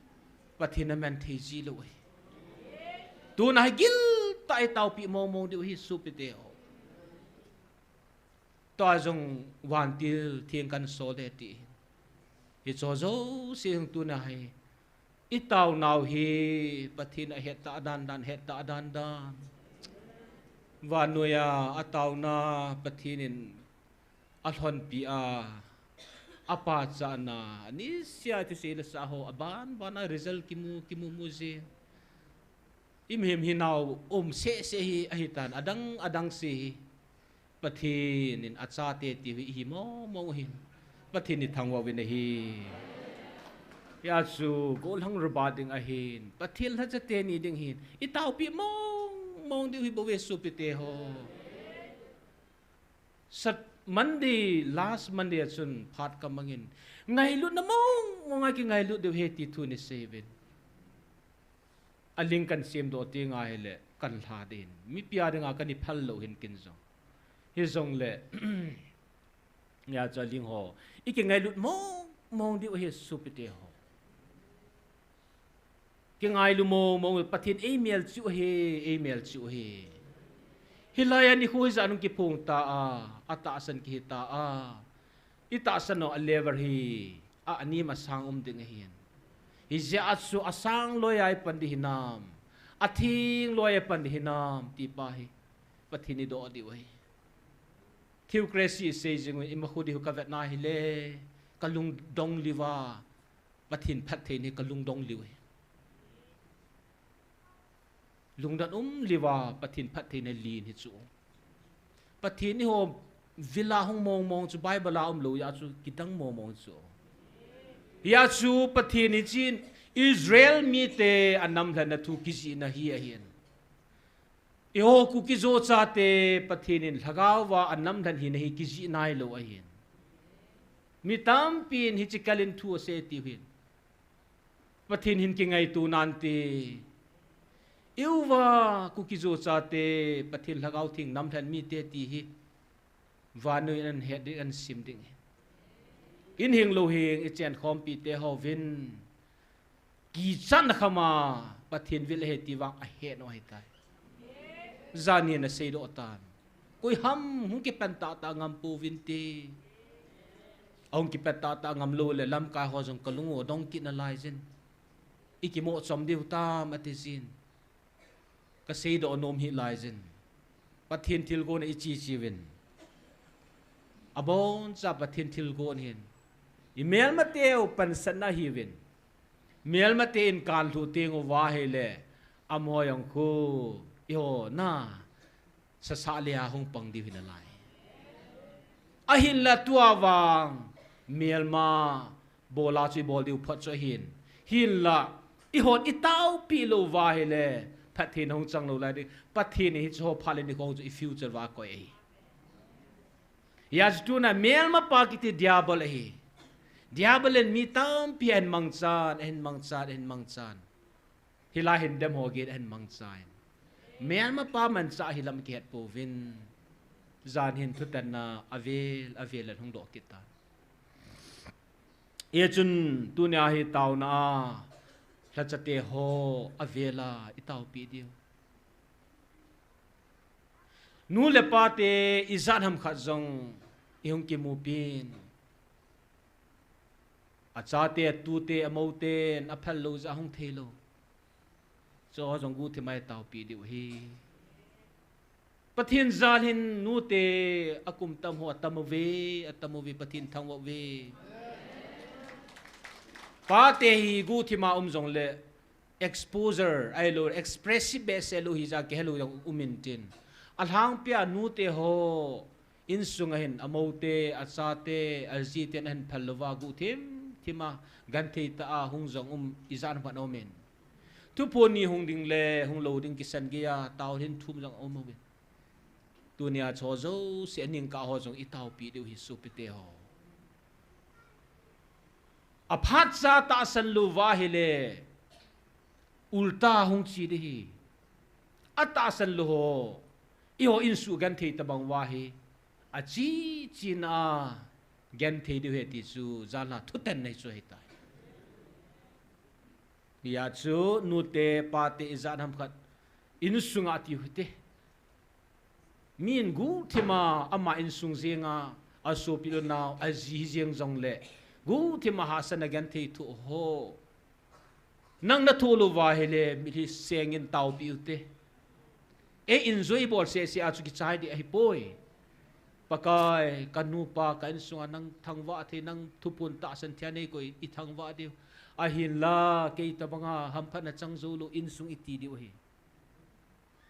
Pathen aman thei ji lou ahi. Tuna hi giltah a itaopi mong mong diu ahi sopite ho. Tua jong vantil theng kan sol e ti. Hiche jouse jong tuna hi. Itaonau hi Pathen ahet tah dan dan, het tah dan dan. Vannoiya ataona Pathen in alhonpi a, Apachatna, nisea thusei le sa ho, aban bana result kimu, kimu mu jin. Imhem hi nau um seh seh hi ahitan, adang adang seh hi. Pathen in achate tiu hi ihi mong mong hin. Pathen ithangvah uvin ahi. Hia chu, gollhang ruba ding ahin. Pathen lhacha teni ding hin. Itaopi mong mong diu hi bou ve sopite ho. Sat Monday, last Monday a chun phat kamangin. Ngailutna mong mong a kingailut diu ahi ti thu nei sei uvin. Aling kan semdoh teng ahile, kan lha ding. Mipi a dinga kan iphal lou hin ken jong. Hijongle, hia chu aling ho. Ikingailut mong mong diu ahi sopite ho. Kingailu mong mong, Pathen eimel chu ahi, eimel chu ahi. Hilai a nikho hijat nung kiphong ta a, atahsan kihi ta a. Itahsan u a level hi, a, anem asang um ding ahin. Hijeh a chu asang loi a ipan ding hinam, atheng loi a ipan ding hinam, ti pa hi. Pathen idoh diu ahi. Theocracy isei jing u, ima khu diu kavetna hile, kalungdong liu va, Pathen phattheina hi kalungdong liu ahi. Lungdon um liu va, Pathen phattheina len hi chu. Pathen eiho vil a hung mong mong chu Bible a umlou jeh chu kidang mong mong chu. Hia chu Pathen in hichun Israel mite anamlhenna thu kijihna hi ahin. Eiho Kuki-Zo chate Pathen in lhagao va anamlhen hina hi kijih nailou ahin. Mi tampin hiche kal in thu asei tiu hin. Pathen hin kingaito nante. Eiho va Kuki-Zo chate Pathen Lhagao Theng namlhen mite ti hi. Vannoi in ahin het ding, ahin sim ding. Inhing louhing, ichenkhompi te hovin. Kichatna kham a, Pathen vil ahi ti vang ahet u ahitai. Jan hin aseidoh tan. Koi ham hung kipan tahtah ngam pouvin ti. Ahung kipan tahtah ngam lou le lamkai ho jong kalung u adong kit nalai jin. Ikimo chom diu tam ati jin. Kaseidoh nom hih lai jin. Pathen thilgon a iche che uvin. Aboncha Pathen thilgon hin. Imelmateu pansatna hiuvin. Melmate in kanlhuh teng uva ahile. Amaho jong khu. Eiho na. Sasah le a hung pang diu hi nalai. Ahinla tua vang, melma, bol a chu ibol diu phot chu ahin. Hinla, eihon itaopi lou uva ahile, phattheina hung chang lou lai ding. Pathen in hiche ho phat le nikho chu i future uva akoi ahi. Hijeh chun tuna melmapa kiti diabol ahi. Diabol in mi tampi ahin mangchan, ahin mangchan, ahin mangchan. Hilai hin dem ho gin ahin mangchan. Melmapa manchah hilam kihet pouvin. Jan hin thutanna avel, avel in hung doh kit tan. Hijeh chun tunia hi taona a, lhachate ho avel a, itaopi diu. Nu le pate ijat ham khat jong, ihung kimupin. Achate, atute, amoten, aphal lou jeh a hung thei lou. Chuho jong guhthima itaopi diu ahi. Pathen jal hin nute akum tam ho atam uve, atam uve, Pathen thangvah uve. Pate hi guhthima um jongle, exposure, ahilou, expressive behseh lou hijeh a kihelou jong um intin. Alhangpia nute ho, insunga hin, amote, achate, ajiten ahin phal louva guhthim, thima, genthei tah a hung jong um, ijat ham khat aumin. Thuphon ni hung ding le, hung lou ding kisan geiya, taona hin thum jong aum uvin. Tunia chuho jouse aningkah ho jong itaopi diu ahi sopite ho. Aphatcha tahsan lou uva ahile, ulta hung che ding ahi. Atahsan lou ho, eiho insuh genthei tobang uva hi, ache chena genthei diu ahi ti chu, janhi thutanna chu ahitai. Hijeh chun, nute, pate ijat ham khat, insunga tiu hite. Min guhthima ama insung jenga, asopi le anao, aji hijeng jongle, guhthima hahsatna genthei thoh ho. Nang nathoh lou uva ahile, mitlhi sengin taopi ute. Ei enjoy bol seh seh a chu kichai ding ahipoi. Pakai, ka nupa, ka insunga nang thangvah thei, nang thuphon tahsan thei a neikoi, i thangvah diu. Ahinla, kei tobanga hamphatna chang jou lou, insung i ti diu ahi.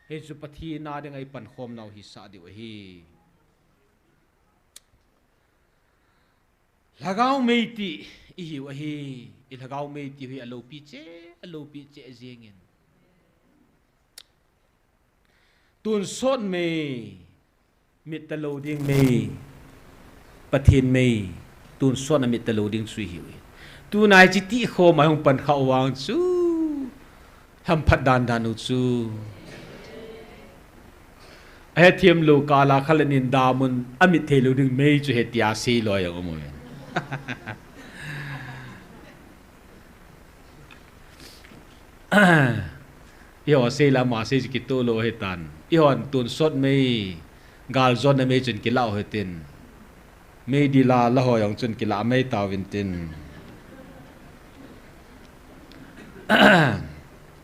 Hichu Pathen a dinga i pankhom nau hisah diu ahi. Lhagao mei ti i hiu ahi, i lhagao mei ti hi a loupi cheh, a loupi cheh jengin. Tonsot mei, mit talou ding mei, Pathen mei, tonsot a mit talou ding chu i hiu ahi. Tuna hiche ti khom a hung pan khah u vang chu, hamphat dan dan u chu. Ahethem lou kah a khat le nin damun a mit thei lou ding mei chu he tia sei loi a um uvin. Eiho sei la ama sei chu kitoh lou ahitan. Eihon tonsot mei, galjona mei chun kilah u hitin. Mei dila la ho jong chun kilah mei tauvin tin.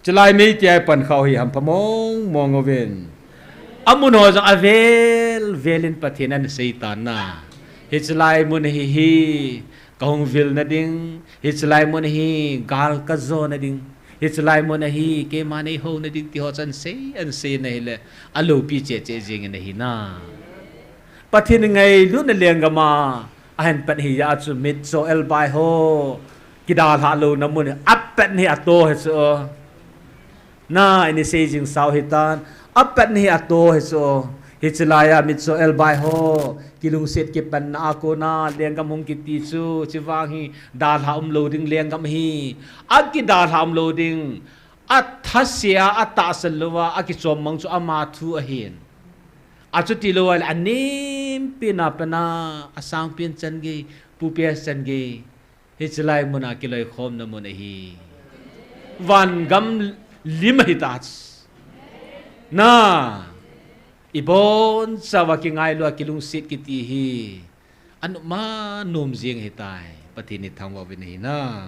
Chulai mei tia i pan khah u hi hampha mong mong uvin. Amun ho jong avel vel in Pathen in asei tan na. Hiche lai mun hi hi, ka hung vilna ding, hiche lai mun hi gal ka jona ding, hiche lai mun hi keima nei houna ding ti ho chu asei, asei na hile, a loupi cheh cheh jeng in ahi na. Pathen ngailutna lenggam a, ahin pat hi a chu mit cho elbai ho, kidalhah louna mun, a pat hi a to hi chu. Na, ini sei jing sau hitan, a pat hi a to hi chu. Hiche lai a mit cho elbai ho, kilungset kipanna a kona, lenggam hung kiti chu, chuvang hi, dalha um lou ding lenggam hi, a kidalha um lou ding, a thase a, a tahsan louva, a kichom mang chu ama thu ahin. Achuti lou ahile, a nempen a pat a, a sangpen chan gei, pupe chan gei. Hiche lai mun a kiloikhomna mun ahi. Vangam lim ahi ta. Na, i bonchauva kingailua kilungset kiti hi. Anuma nom jing ahitai. Pathen in thangvah uvin ahi na.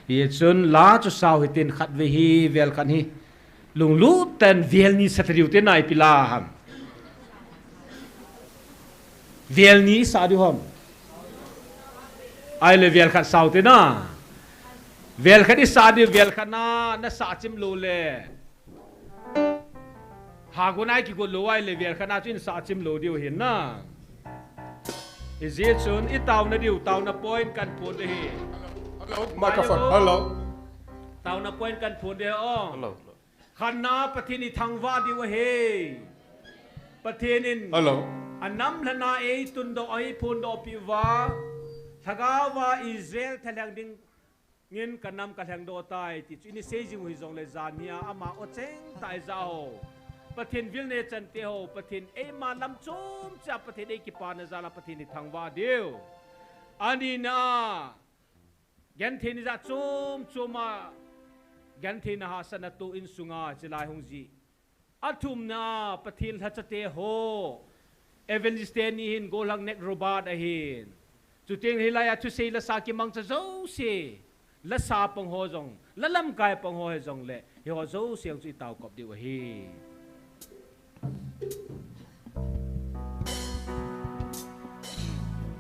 Hichun la chu sao hitin khatvei hi, vel khat hi. Lunglut tah in vel ni sa thei diu te nai pi la ham. Vel ni sa diu ham. Ahile vel khat sao te na. Vel khat i sa diu, vel khat na, na sa chim lou le. Hagon a i kigot lou ahile vel khat na chu in sa chim lou diu ahi na. Hijeh chun i taona diu, taona point kan phon ding ahi. Hello, microphone. Hello. Taona point kan phon ding ahi o. Hello. Khatna Pathen i thangvah diu ahi. Pathen in, hello, a nam lhana ei tundoh, ei phondoh peh uva, lhagao va Israel thalheng ding in ka nam ka lhengdoh tai ti chu ini sei jing u hijongle jan hi a ama o cheng tah i ja ho. Pathen vilna i chan te ho, Pathen eima lam chom cheh a Pathen ei kipana jal a Pathen i thangvah diu. Ani na, gentheina jat chom chom a, gentheina hahsatna toh insunga chilai hung jih. Athumna, Pathen lhacha te ho, evangelist te ni hin, gollhang Nat Robert ahin. Chuteng hilai a thusei lasa kimangcha jouse, lasa pang ho jong, la lamkai pang ho hijongle, hiho jouse jong chu i taokop diu ahi.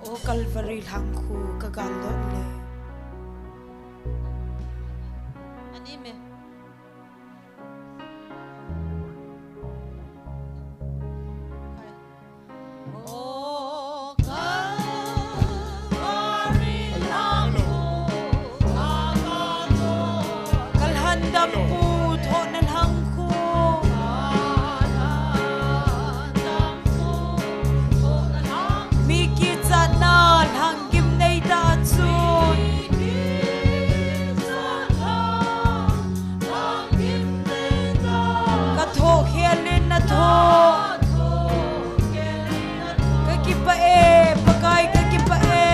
O Calvary lhangkhu ka galdot le. Ani me. Kalhan dampu thohna lhangkhu. Mi kichatna lhang gimnei tah chun. Ka thoh khel in na thoh. Ka kipah e, Pakai ka kipah e.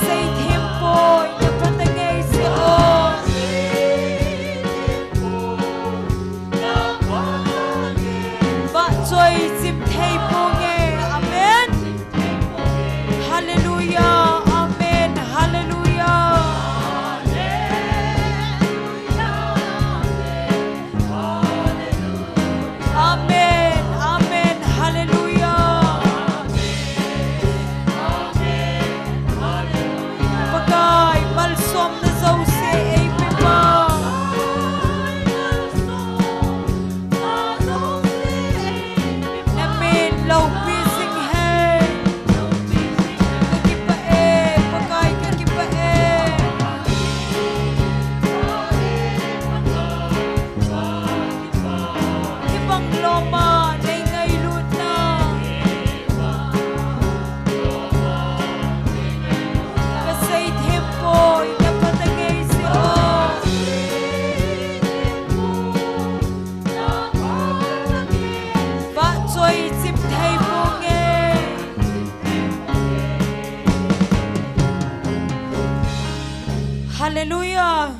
Seithem poi, na phatah ngei seh o. Vahchoi chim thei ponge. Amen. Hallelujah. Amen. Hallelujah. Amen. Amen. Hallelujah. Pakai, malsomna jouse eipe pa. Na min loupi jing hen. Ka kipah e, Pakai, ka kipah e. Hibang lom a nei ngailutna. Ka seithem poi, na phatah ngei seh o. Vahchoi chim thei ponge. Hallelujah.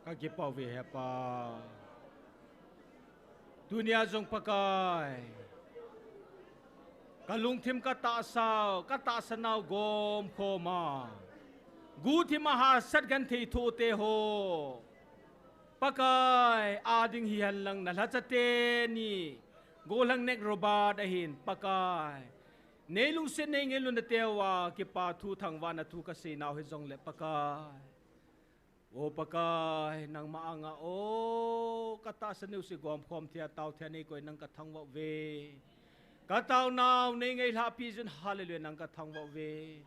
Kakipah uve Hepa. Tunia jong Pakai, kalungthim katahsau, katahsanau gomkhom a, guhthim a hahsat genthei thoh te ho, Pakai, ading hihen lang nalhacha teni, gollhang nek Robert ahin, Pakai, neilungset neingailut na teuva kipathu thangvahna thu kaseinau hijongle Pakai, O Pakai, nangma anga, o, katahsa neosi gomkhom thei a, tao thei a neikoi nang kathangvah uve. Kataonau neingailhahpi jeh un, hallelujah, nang kathangvah uve.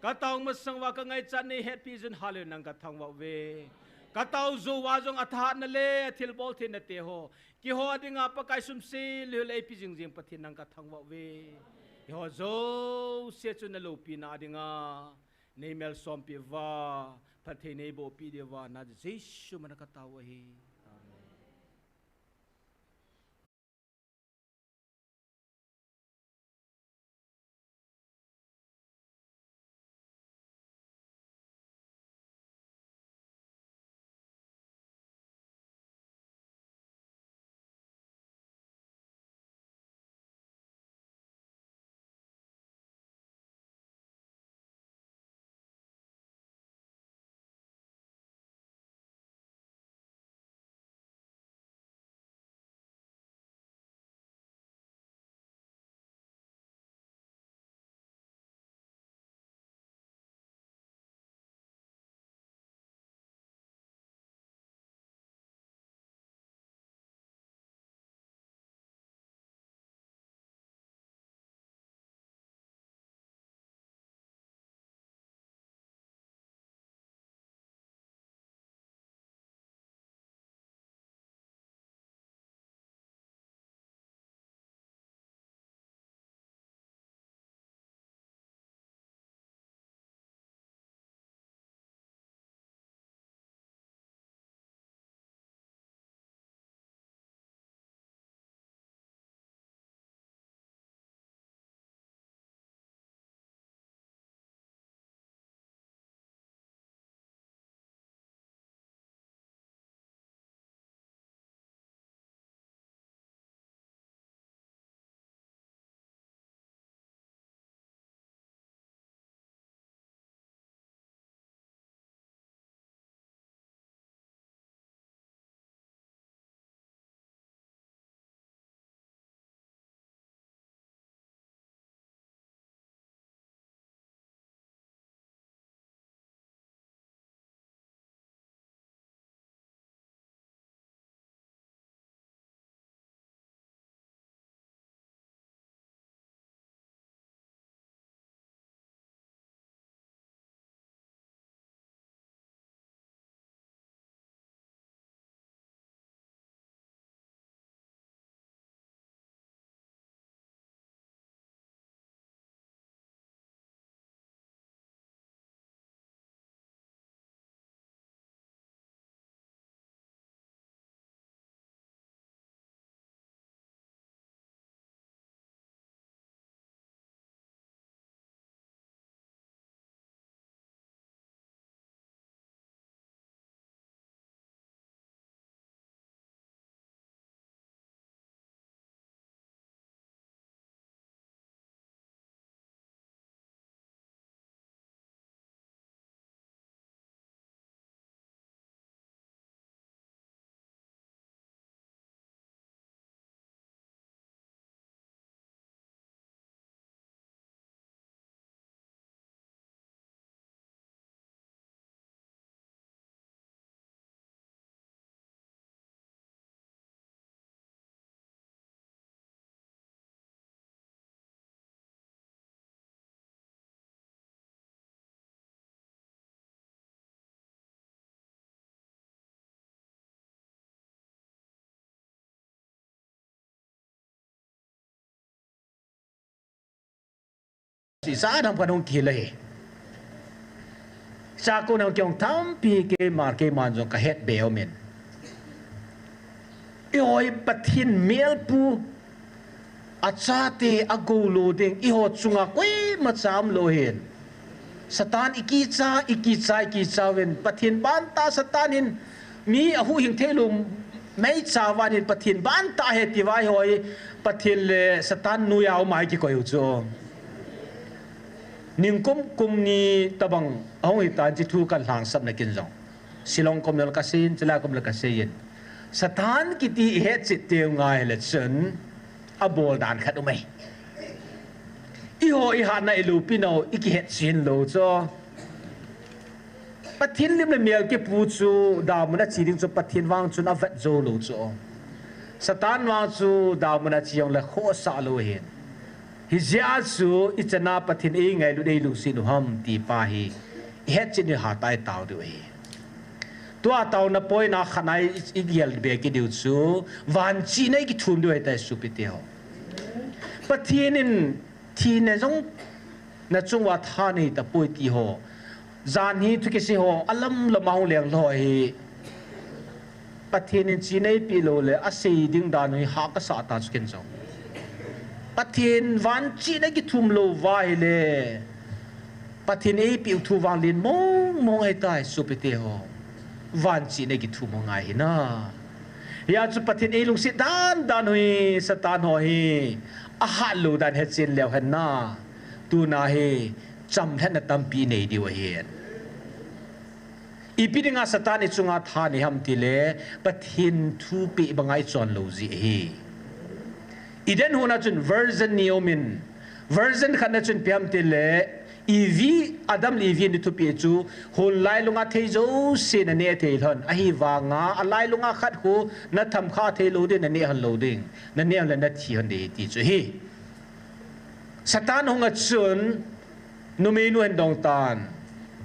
Katao masang uva kangaichat neihetpi jeh un, hallelujah, nang kathangvah uve. Katao jou uva jong athahatna le athilbol theina te ho, keiho dinga Pakai sumse lheh le eipe jingjing Pathen nang kathangvah uve. Keiho jouse chu naloupina dinga neimalsompi uva, phatthei neibohpi diuva, na Jesu mina katao ahi. Amen. Sisa dam kanung kila hi. Sa ko nang kyong tampi keima, keiman jong kahet be umin. Ihoi Pathen melpu, achate agou lou ding, iho chunga koima cham lou hin. Satan ikicha, ikicha, ikicha uvin. Pathen banta Satan hin Mi ahuhhing theilou meicha vang in Pathen bantah ahi ti vang hoi, Pathen le Satan noiya um a ikikoi u chu. Ningkum kum ni tabang ahung hitan hiche thu kalhangsapna kin jong. Shillong kom le kasei in, chulai kom le kasei in. Satan kiti ihetchet teng ngai le chun abol dan khat um e. Eiho ihatna ilopi nau ikihetchen lou chu. Pathen lim le mel kipu chu damun ache ding chu Pathen vang chun avet jou lou chu. Satan vang chu damun ache jongle khohsah lou ahin. Hijeh a chu ichan a Pathen eingailut eilungset u ham ti pa hi ihetchet ni hatah a itao diu ahi. Tua taona poina khat a i, igel be kit diu chu vanchihna ikithum diu ahitai sopite ho. Pathen in thina jong nachung uva thanei tapoi ti ho. Jan hi thu kisei ho alam lam a hung leng lou hi. Pathen in chihna eipeh lou le asei ding dan hi hah kasah ta chu ken jong. Pathen vanchihna kithum lou uva ahile Pathen eipeh u thu vang len mong mong ahitai sopite ho. Vanchihna kithum u ngai hina. Hia chu Pathen eilungset dan dan u hi Satan ho hi ahat lou dan hechen leu hen na. Tuna hi chamlhatna tampi nei diu ahin. Ipi dinga Satan ichunga thanei ham tile Pathen thupeh banga ichon lou jeh ahi. Eden hon a chun version ni aumin, version khat na chun ipi ham tile Evi, Adam le Evi in thupi chu, hon lailunga thei jouse naneh thei lhon. Ahivanga alailunga khat khu natham kha thei lou ding, naneh lhon lou ding. Naneh lhon le nathi lhon ding ti chu ahi. Satan hung a chun, numeinu hin dong tan.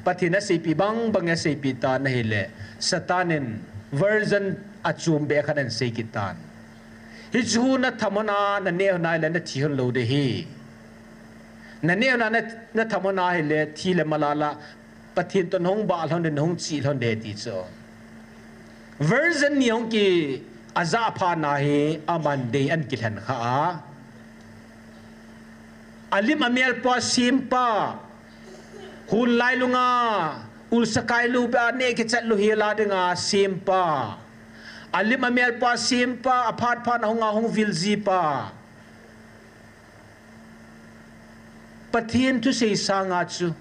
Pathen in aseipeh bang bang in aseipeh tan ahile, Satan in version achom beh khat in asei kit tan. Hichu natham lhon a, naneh lhon a ahile nathi lhon lou ding ahi. Naneh lhon a, na, natham lhon a ahile thi le malala Pathen toh nahung bah lhon ding, nahung chih lhon ding ti chu. Version ni hung ki ajah phat na hi aman dei an kilhen kha a. Alim amel pa sempa. Hon lailunga ulsa kai lou beh a neh kichat lou hel a dinga sempa. Alim amel pa sempa, aphat phat na hung a hung vil jipa. Pathen thusei sanga chu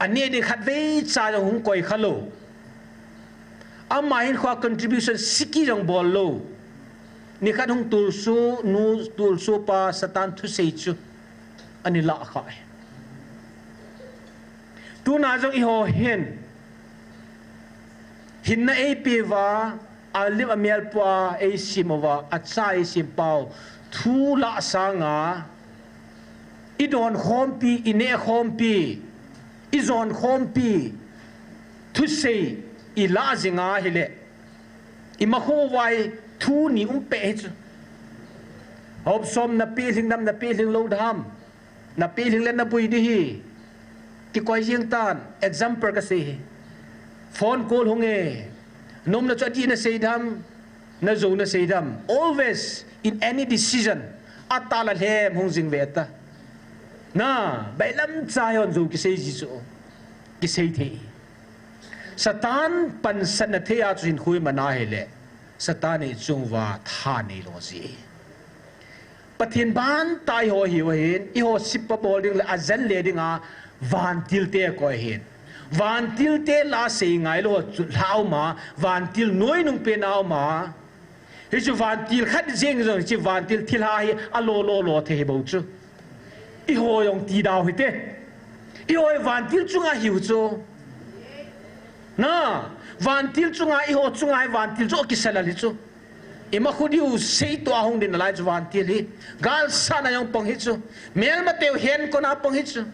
aneh ding khatvei cha jong hung koi kha lou. Ama hinkhoa contribution siki jong bol lou. Nikhat hung tulsu, nu tulsu pa Satan thusei chu ana lah kha e. Tuna jong eiho hin hinna eipeh uva, alim amel pa eisem uva, acha eisem pau thu lah sanga idon khompi, ineh khompi, ijon khompi thusei ilah jing a ahile, imakho uva hi thu ni um peh hi chu. Hop som napeh lhing nam, napeh lhing lou dam. Napeh lhing le nabui ding ahi. Kikoi jing tan, example kasei ahi. Phone call hung e. Nomna chu adih nasei dam, najou nasei dam. Always, in any decision, atah la lhem hung jing ve ta. Na, bailam cha hon jou kisei ji chu. Kisei thei. Satan pansatna thei a chu hinkho iman a ahile, Satan in ichung uva thanei lou ji. Pathen bantah eiho hiu ahin, eiho sipa bol ding le ajen le dinga vantil te akoi ahin. Vantil te lah a sei ngailou chu lha um a, vantil noinung pen a um a. Hichu vantil khat jeng jong hichu vantil thilha hi alo lo lo thei hi bou chu. Eiho jong ti dau hite. Eiho hi vantil chunga hiu chu. Na, vantil chunga, eiho chunga hi vantil chu akisel a hi chu. Imakho diu seitoh a hung ding nalai chu vantil hi. Galsatna jong pang hi chu. Melmateu henkona pang hi chu.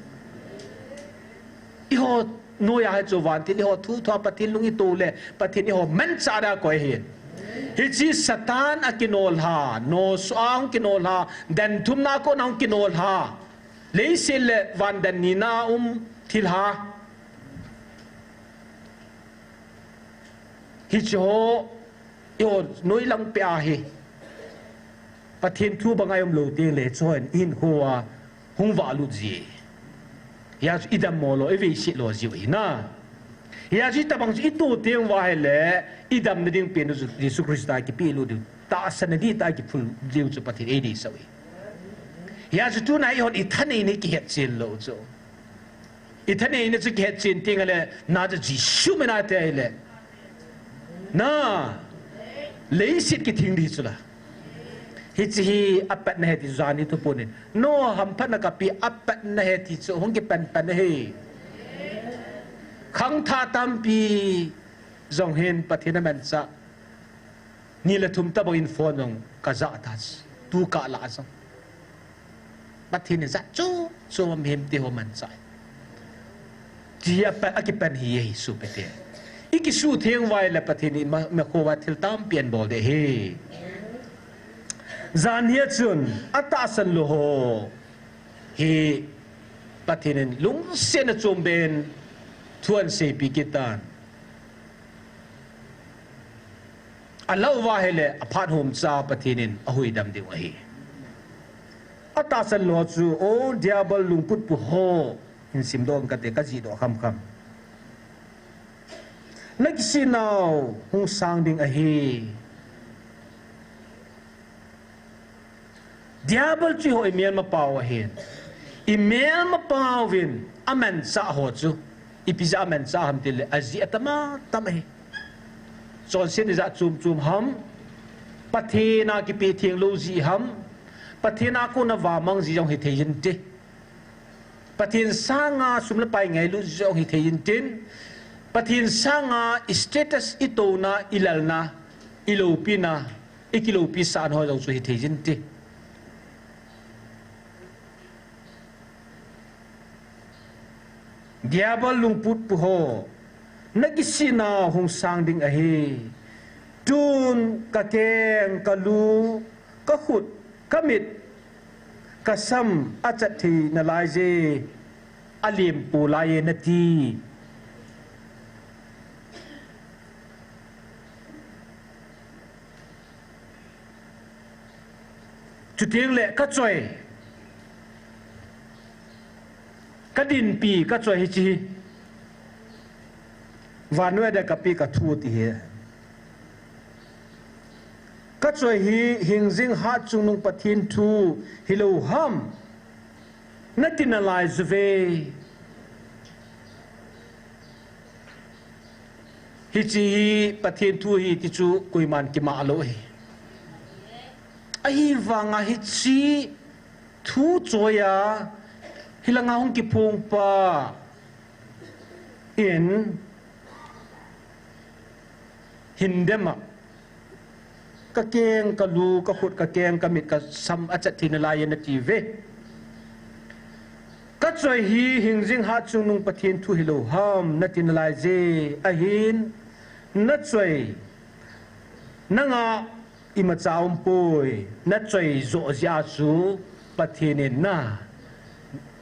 Eiho noiya hi chu vantil, eiho thu thua Pathen lung ito le, Pathen eiho manchah dia akoi ahin. Hiche Satan a kinolha, nosoh a hung kinolha, den thumna a kona hung kinolha. Leiset le van den nina a um thilha. Hiche ho, eiho noilang peh a hi. Pathen thu banga i um lou teng le, chon in hoa hung vahlut ji. Hia chu i dammo lou, i veiset lou jiu ahi na. Hijeh chun itobang chu itoh teng uva ahile, idamna ding pen u chu Jesu Christa kipelut diu, tahsanna dihtah kiphul diu chu Pathen in eideisah u ahi. Hijeh chun tuna eihon ithaneina kihetchen lou chu. Ithaneina chu kihetchen teng ahile, na chu Jesu min a te ahile, na, leiset kithing ding chu la. Hiche hi apatna ahi ti chu jan hi thuphon in, Noah hamphatna kapi apatna ahi ti chu hung kipan pan ahi. Khangthah tampi jong hin Pathen amanchah. Ni le thum tobang in phone jong kajah ta chu, tu kah lah jong. Pathen in jat chom chom a mihem te ho amanchah. Ti apan, akipan hi ahi sopite. Ikisutheng uva ahile Pathen in ima, imakho uva thil tampi anabol ding ahi. Jan hi a chun atahsan lou ho hi Pathen in lungsetna chom beh in thu aseipeh kit tan. Alah uva ahile aphat humcha Pathen in ahuhdam diu ahi. Atahsan lou chu, O Diabol lungputpu ho, hin simdoh kate, kajihdoh khamkham. Nakisih nau hung sang ding ahi. Diabol chu eiho imelmapau ahin. Imelmapauvin amanchah ho chu, ipi jeh a amanchah ham tile, ajeh atam atam ahi. Chonsetna jat chom chom ham, Pathen a kipeh theng lou jeh ham, Pathen a kona vamang jeh jong hithei inte. Pathen sanga sum le pai ngailut jong hithei intin, Pathen sanga i status, i touna, i lalna, i loupina, i kiloupi sahna ho jong chu hithei inte. Diabol lungputpu ho, nakisih nau hung sang ding ahi. Tun kakeng, kalu, kakhut, kamit, kasam achat thei nalai je, alempo lai e nati. Chuteng le kachoi, kadinpi kachoi hiche hi, vannoi a dia kapeh kathu ti hi. Kachoi hi hingjing hatchungnung Pathen thu hilou ham, nati nalai juve. Hiche hi Pathen thu ahi ti chu koiman kimah lou ahi. Ahivanga hiche thu choi a, hilanga hung kiphongpa in hin dem a, kakeng, kalu, kakhut, kakeng, kamit, kasam achat thei nalai e nati uve. Kachoi hi hingjing hatchungnung Pathen thu hilou ham nati nalai je, ahin nachoi, nanga imacha umpoi, nachoi joh jeh a chu Pathen in na,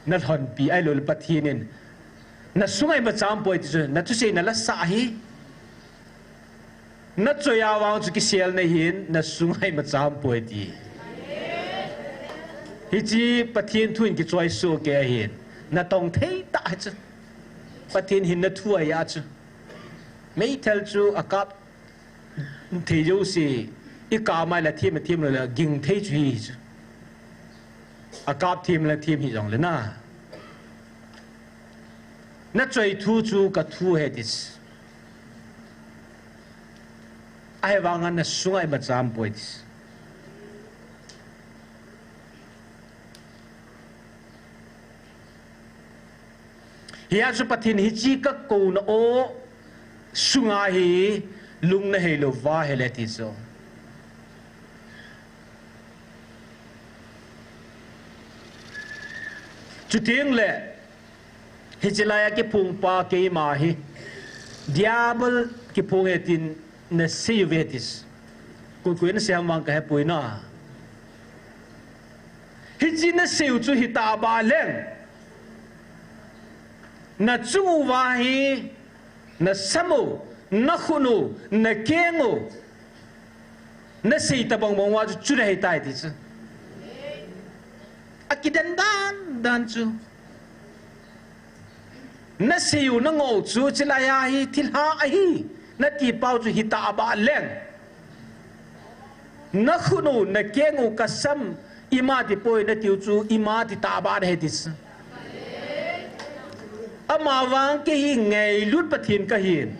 nalhonpi ahiloule Pathen in nasunga imacha umpoi ti chu, nathuseina lasah hi. Nachoi a vang chu kiselna ahin, nasunga imacha umpoi ti. Hiche Pathen thu in kichoi sohkei ahin, natong thei tah hichu. Pathen hinna thu ahi a chu. Meithal chu akap thei jouse, ikap mai le them, athem lou le ging thei chu hi chu. Akap them le them hijongle na, nachoi thu chu kathu ahi ti chu. Ahivanga nasunga imacha umpoi ti chu. Hijeh a chu Pathen hiche kakouna o sunga hi lung naheilou va ahile ti chu. Chuteng le hiche laiya kiphongpa keima hi Diabol kiphong ahi tin nasei uve ti chu. Koi koi in asei ham vang kahepoi na. Hiche nasei u chu hitah beh leng, nachung uva hi nasam u, nakhut u, nakeng u, nasei tobang bang uva chu chu nahitai ti chu. Akidan dan dan chu. Nasei u nangoh u chu chilai a hi thilha ahi, nati pau chu hita abah leng. Nakhut u, nakeng u, kasam, ima tipoi natiu chu ima tita abah ahi ti chu. Amavang kei hi ngailut Pathen kahin.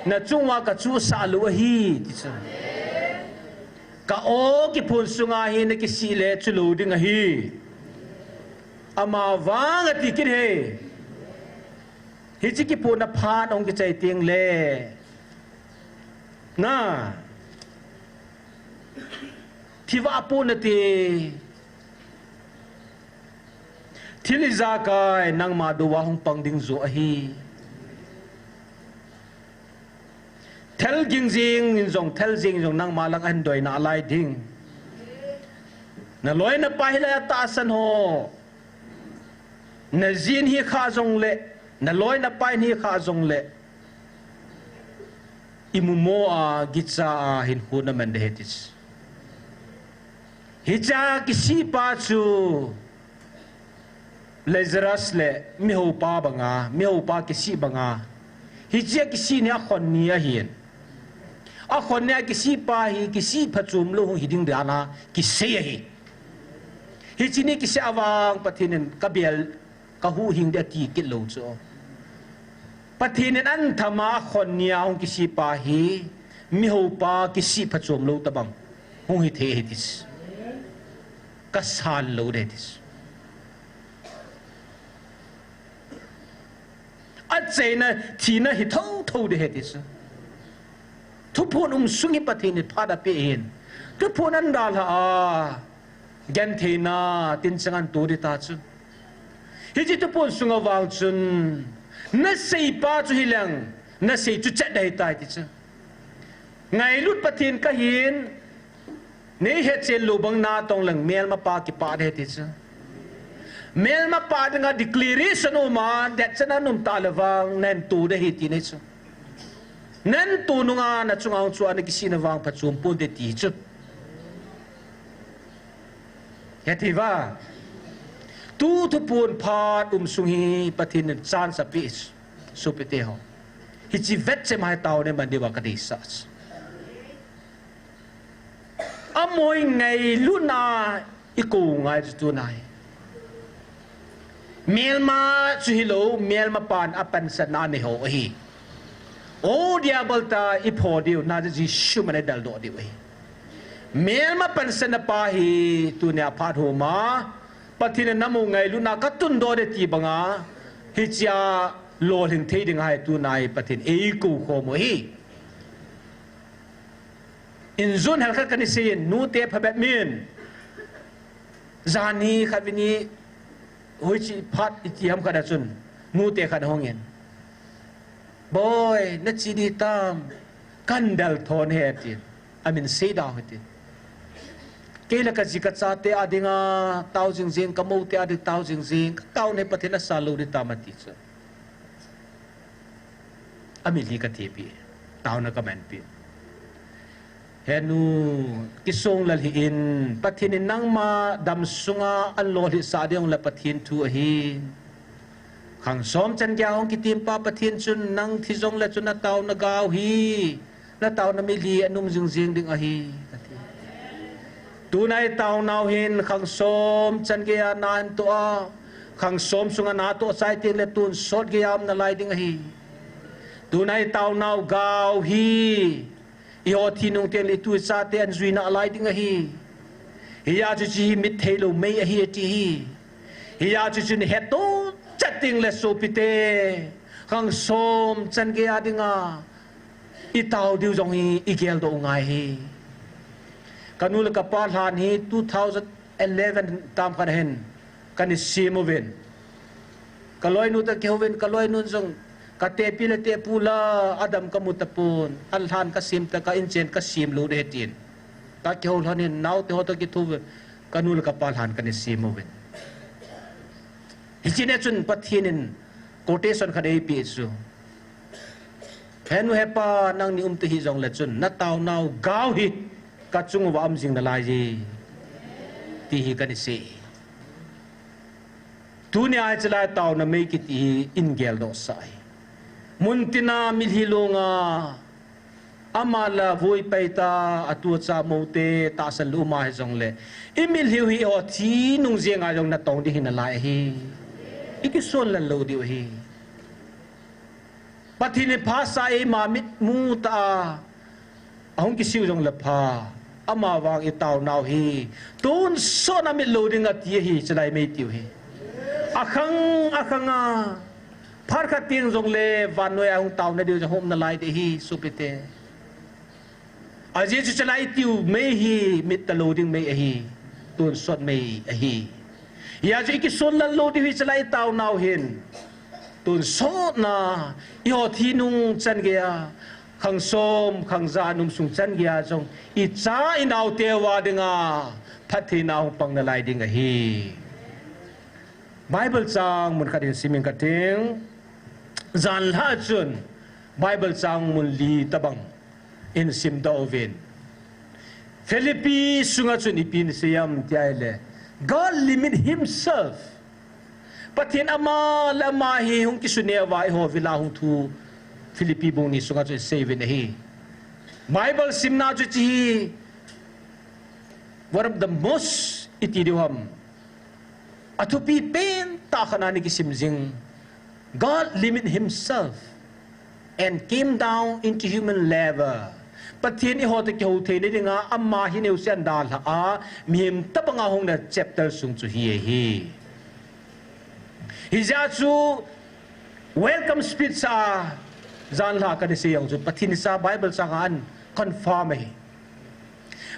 Nachung uva kachuhsah lou ahi ti chu. Ka-o kiphun sunga hi nakisih le chulou ding ahi. Amavang ati kit e. Hiche kiphunna phat ahung kichai teng le. Na. Thi vah pon nate. Thil ijakai nangma dou a hung pang ding joh ahi. Thel ging jing in jong, thel jing in jong nangma lang ahin doi nalai ding. Naloi napai hilai a tahsan ho. Najin hi kha jongle, naloi napai hi kha jongle. Imumo a, gicha a, hinkho naman ding ahi ti chu. Hichea kisih pa chu Lazarus le mihoupa banga, mihoupa kisih banga. Hichea kisih ni a khon ni ahin. A khon ni a kisih pa hi kisih phachom lou hung hi ding dan a kisei ahi. Hiche ni kisih avang Pathen in kabel kahuhhing ding ati kit lou chu. Pathen in anthama khon ni a hung kisih pa hi, mihoupa kisih phachom lou tabang hung hithei ahi ti chu. Kasan lou ding ahi ti chu. Achaina thina hi thotho ding ahi ti chu. Thuphon um sung hi Pathen in phat apeh in. Thuphon ahin dalha a, gentheina tin chang ahin to ding ta chu. Hiche thuphon sunga vang chun, nasei pa chu hileng, nasei chu chet ding ahitai ti chu. Ngailut Pathen kahin, nei hetchen lou bang natong leng melmapa kipah ding ahi ti chu. Melmapa dinga declaration uma, det chan a um tale vang, nahin to ding ahi ti nei chu. Nahin to nunga nachunga hung chu ana kisihna vang phachom ponte ti chu. Hethei va. Tu thuphon phat um sung hi Pathen in chance apeh chu. Sopite ho. Hiche vet chem hai taona man diuva kadeisah chu. Amaho ngailutna ikou ngai chu tunai. Melma chu hilou, melmapan apansatna anei ho ahi. O diabol ta ipho diu, na Jesu man idaldoh diu ahi. Melma pansatna pa hi tunia phat homa, Pathen in namo ngailutna katundoh ding ti banga, hichea lolhing thei ding ahi tunai Pathen eikou khom u ahi. Injun hel khat kana seiyin, nute phabep min. Jan hi khatvei ni, hoiche phat iti ham khat a chun, nute khat ahungin. Boi, nache ding tam, kahin del thon ahi tin. Amin seida u hitin. Kei le kaji kachate a dinga, tao jingjing, kamoute a ding tao jingjing, katao nei Pathen in asal lou ding tam ati chu. Amil hi kathepi, taona kamanpi. Henu, kisonglel hih in, Pathen in nangma damsunga ahin lolhitsah ding le Pathen thu ahi. Khang som chan geiya hung kitem pa Pathen chun nang thi jongle chun nataona gao hi, nataona mil hi aum jingjing ding ahi, kati. Tuna itaonau hin khang som chan geiya na ahin toh a, khang som sunga natoh chai tengle tonsot geiya um nalai ding ahi. Tuna itaonau gao hi, eiho thi nung tengle itu ichate ahin jui nalai ding ahi. Hijeh chun hiche hi mit theilou mei ahi ati hi. Hijeh chun ihetto chet tengle sopite, khang som chan geiya dinga itao diu jong hi igeldoh u ngai ahi. Kanu le kapa lhan hi two thousand eleven tam khat hin kana sem uvin. Kaloinu toh kihouvin, kaloinun jong katepi le tepu la adam kamu tapon, alhan kasem ta ka inchen kasem lou ding ahi tin. Kakihou lhonin naote ho toh kithouvin, kanu le kapa lhan kana sem uvin. Hiche ni chun Pathen in quotation khat eipeh chu. Henu hepa, nangni umta hih jongle chun, nataonau gao hi kachung uva um jing nalaiye, ti hi kana sei. Tunia hichelai taona mei kiti hi in geldoh sah hi. Muntina mitlhi longa, ama la voi pai ta, atu acha moute, tahsan lou ma hijongle, i mitlhi u hi eiho thi nung jenga jong natong ding hi nalai ahi. I kison lal lou diu ahi. Pathen in phasah a eima mit mu ta a, ahung kisiu jongle pha. Ama vang i taonau hi tonsot a mit lou ding ati ahi, chelai mei tiu hi. Akhang, akhang a. Phat khat teng jongle vannoi a hung taona diu jong hung um nalai ding ahi, sopite. Ajeh chu chelai tiu mei hi mit talou ding mei ahi. Tonsot mei ahi. Hijeh chun i kison lal lou diu hi chelai taonau hin. Tonsot na, eiho thi nung chan geiya, khang som, khang ja a um sung chan geiya jong, i cha i naote uva dinga phattheina hung pang nalai ding ahi. Bible chang mun khat in sim inge kati. Janhi a chun Bible chang mun li tabang in simdoh uvin. Philippi sunga chun ipi asei em tia ahile, God limit himself. Pathen ama le ama hi hung kisuneu va eiho vil'a hung thu Philippi bung ni sunga chun asei uvin ahi. Bible simna chu hiche hi one of the most iti diu ham, athupi pen tah khat a ana kisim jing. God limit himself and came down into human level. Pathen in eiho toh kihou theina dinga ama hi neocha a dalha a, mihem tabang a hung na chapter sung chu hi ahi. Hijeh chun welcome speech a janhi a kana sei jong chu Pathen in hiche Bible chang a ana confirm ahi.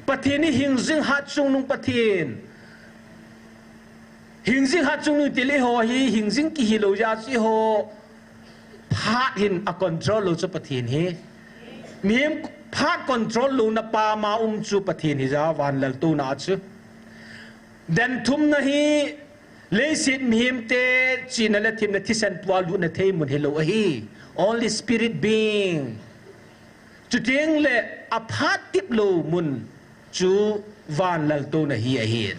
Pathen hi hingjing hatchungnung Pathen. Hingjing hatchungnung tile eiho hi hingjing kihi lou jeh chun eiho phat hin a control lou chu Pathen hi. Mihem phat control louna pam a um chu Pathen hija van laltouna chu. Denthumna hi leiset mihemte chihna le themna thisan pua lutna thei mun hilou ahi. Only spirit being. Chuteng le aphat tip lou mun chu van laltouna hi ahi.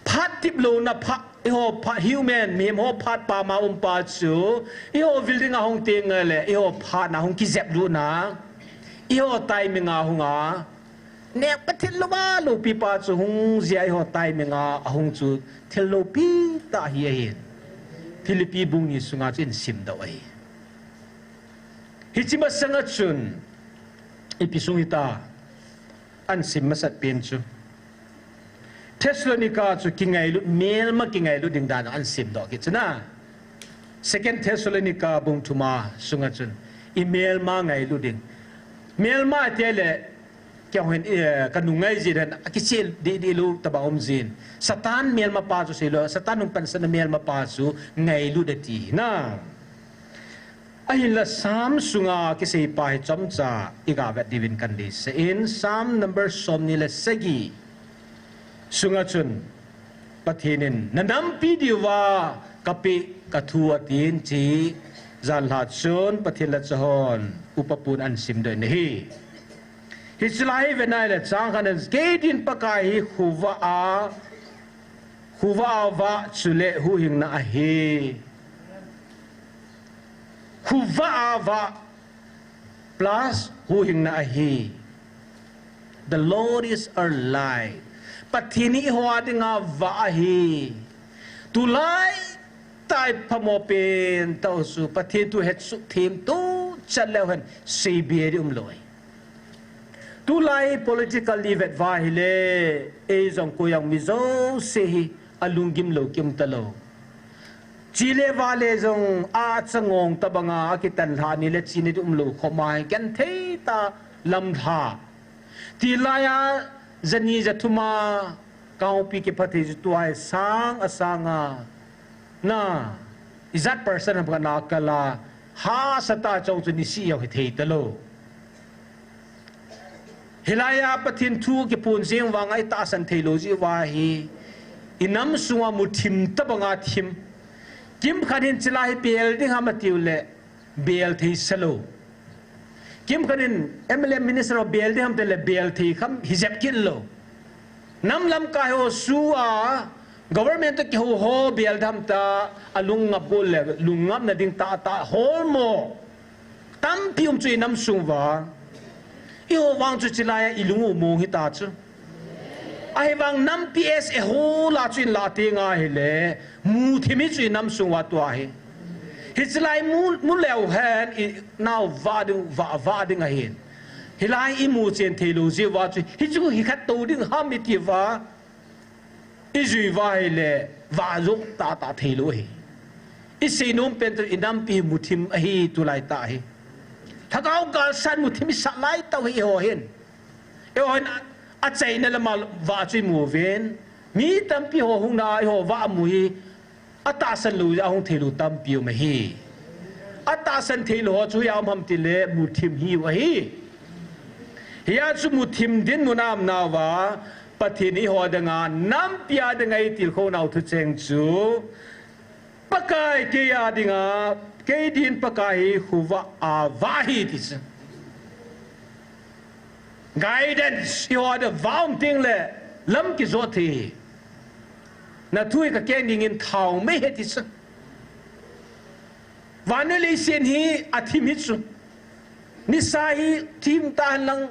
Phat tip louna pha, eiho pha, human, mihem ho phat pam a um pa chu, eiho vil dinga hung teng le, eiho phatna hung kijep lutna, eiho timing a hung a, neh Pathen louva loupi pa chu hung jia eiho timing a, ahung chu thil loupi tah hi ahi. Philippi bung ni sunga chun simdoh ahi. Hiche masanga chun, ipi sung hita, ana sim masat pen chu. Thessalonica chu kingailut, melma kingailut ding dan a ana simdoh kit chu na. Second Thessalonica bung thum a sunga chun, i melma ngailut ding. Melma tia le, Keiho hin, eh, ka nungngai jeh in akicheh deh deh lou tabang um jin. Satan melma pa chu seilou, Satan hung pansatna melma pa chu ngailut ati na. Ahinla Psalm sunga kisei pa hi chomcha i ga vet diuvin kan deisah in, Psalm number som ni le sagi sunga chun Pathen in, na nampi diuva ka peh ka thu atin, hiche janhi a chun Pathen lhacha hon upa pun ana simdoh in ahi. Hiche lai hi ve nai le chang khat in, kei din Pakai hi khovah a, khovah a vah chule huhhingna ahi. Khovah a vah plus huhhingna ahi. The Lord is our light. Pathen hi eiho a dinga vah ahi. Tulai tah a phamo pen tah u chu Pathen thu hetsuh themtah chat leu hen seibe ding umlou ahi. Tulai political li vet uva ahile, ei jong koi jong mi jouse hi alunggim lou kium talou. Chi le va le jong a changong tabanga akitan lha ni le chi ni ding umlou khoma hi genthei tah lamlha. Tilai a jani jathum a Kangpokpi kiphathei chu tua hi sang a sang a. Na, ijat percent ham khat na kal a, hahsa tah chong chu nisih jong hithei talou. Hilai a Pathen thu kipun jing vanga i tahsan thei lou jeh uva hi, i nam sunga muthim tabanga thim. Kimkhat hin hiche lai hi bel ding ham atiu le, bel thei sa lou. Kimkhat in M L A minister ho bel ding ham ati le bel thei kham hi jep kit lou. Nam lamkai ho su a, Government toh kihou ho bel dam ta, alung ngap go le, lung ngapna ding tah tah hol mo. Tampi um chu inam sung uva. Eiho vang chu chilai a ilung u mong hita chu. Ahivang nampi S A hol a chu inlah teng ahile, muthim hi chu inam sung uva tua hi. Hiche lai mu, mu leu hen, inao vah ding, vah, vah ding ahin. Hilai imu chen thei lou jeh uva chu, hichu hi khat tou ding ham iti uva. Ijui uva ahile, vah jou tah tah thei lou ahi. Isei nom pen chu inampi hi muthim ahi tulai tah hi. Lhagao galsat muthim isah lai tau hi eiho hin. Eiho hin a, achaina lama vah chu imu uvin. Mi tampi ho hung na eiho vah mu hi. Atahsan lou jeh a hung thei lou tampi um ahi. Atahsan thei lou ho chu hoiya um ham tile muthim hiu ahi. Hia chu muthim dinmun a um nauva, Pathen in eiho dinga, nampi a dinga eitilkhou nau thucheng chu, Pakai kei a dinga, kei din Pakai hi khovah a vah ahi ti chu. Guidance, eiho a dinga vah um teng le, lam kijot thei. Na thu hi ka keng dingin thao mei ahi ti chu. Van le leiset hi athim hi chu. Nisa hi thim ta hen lang,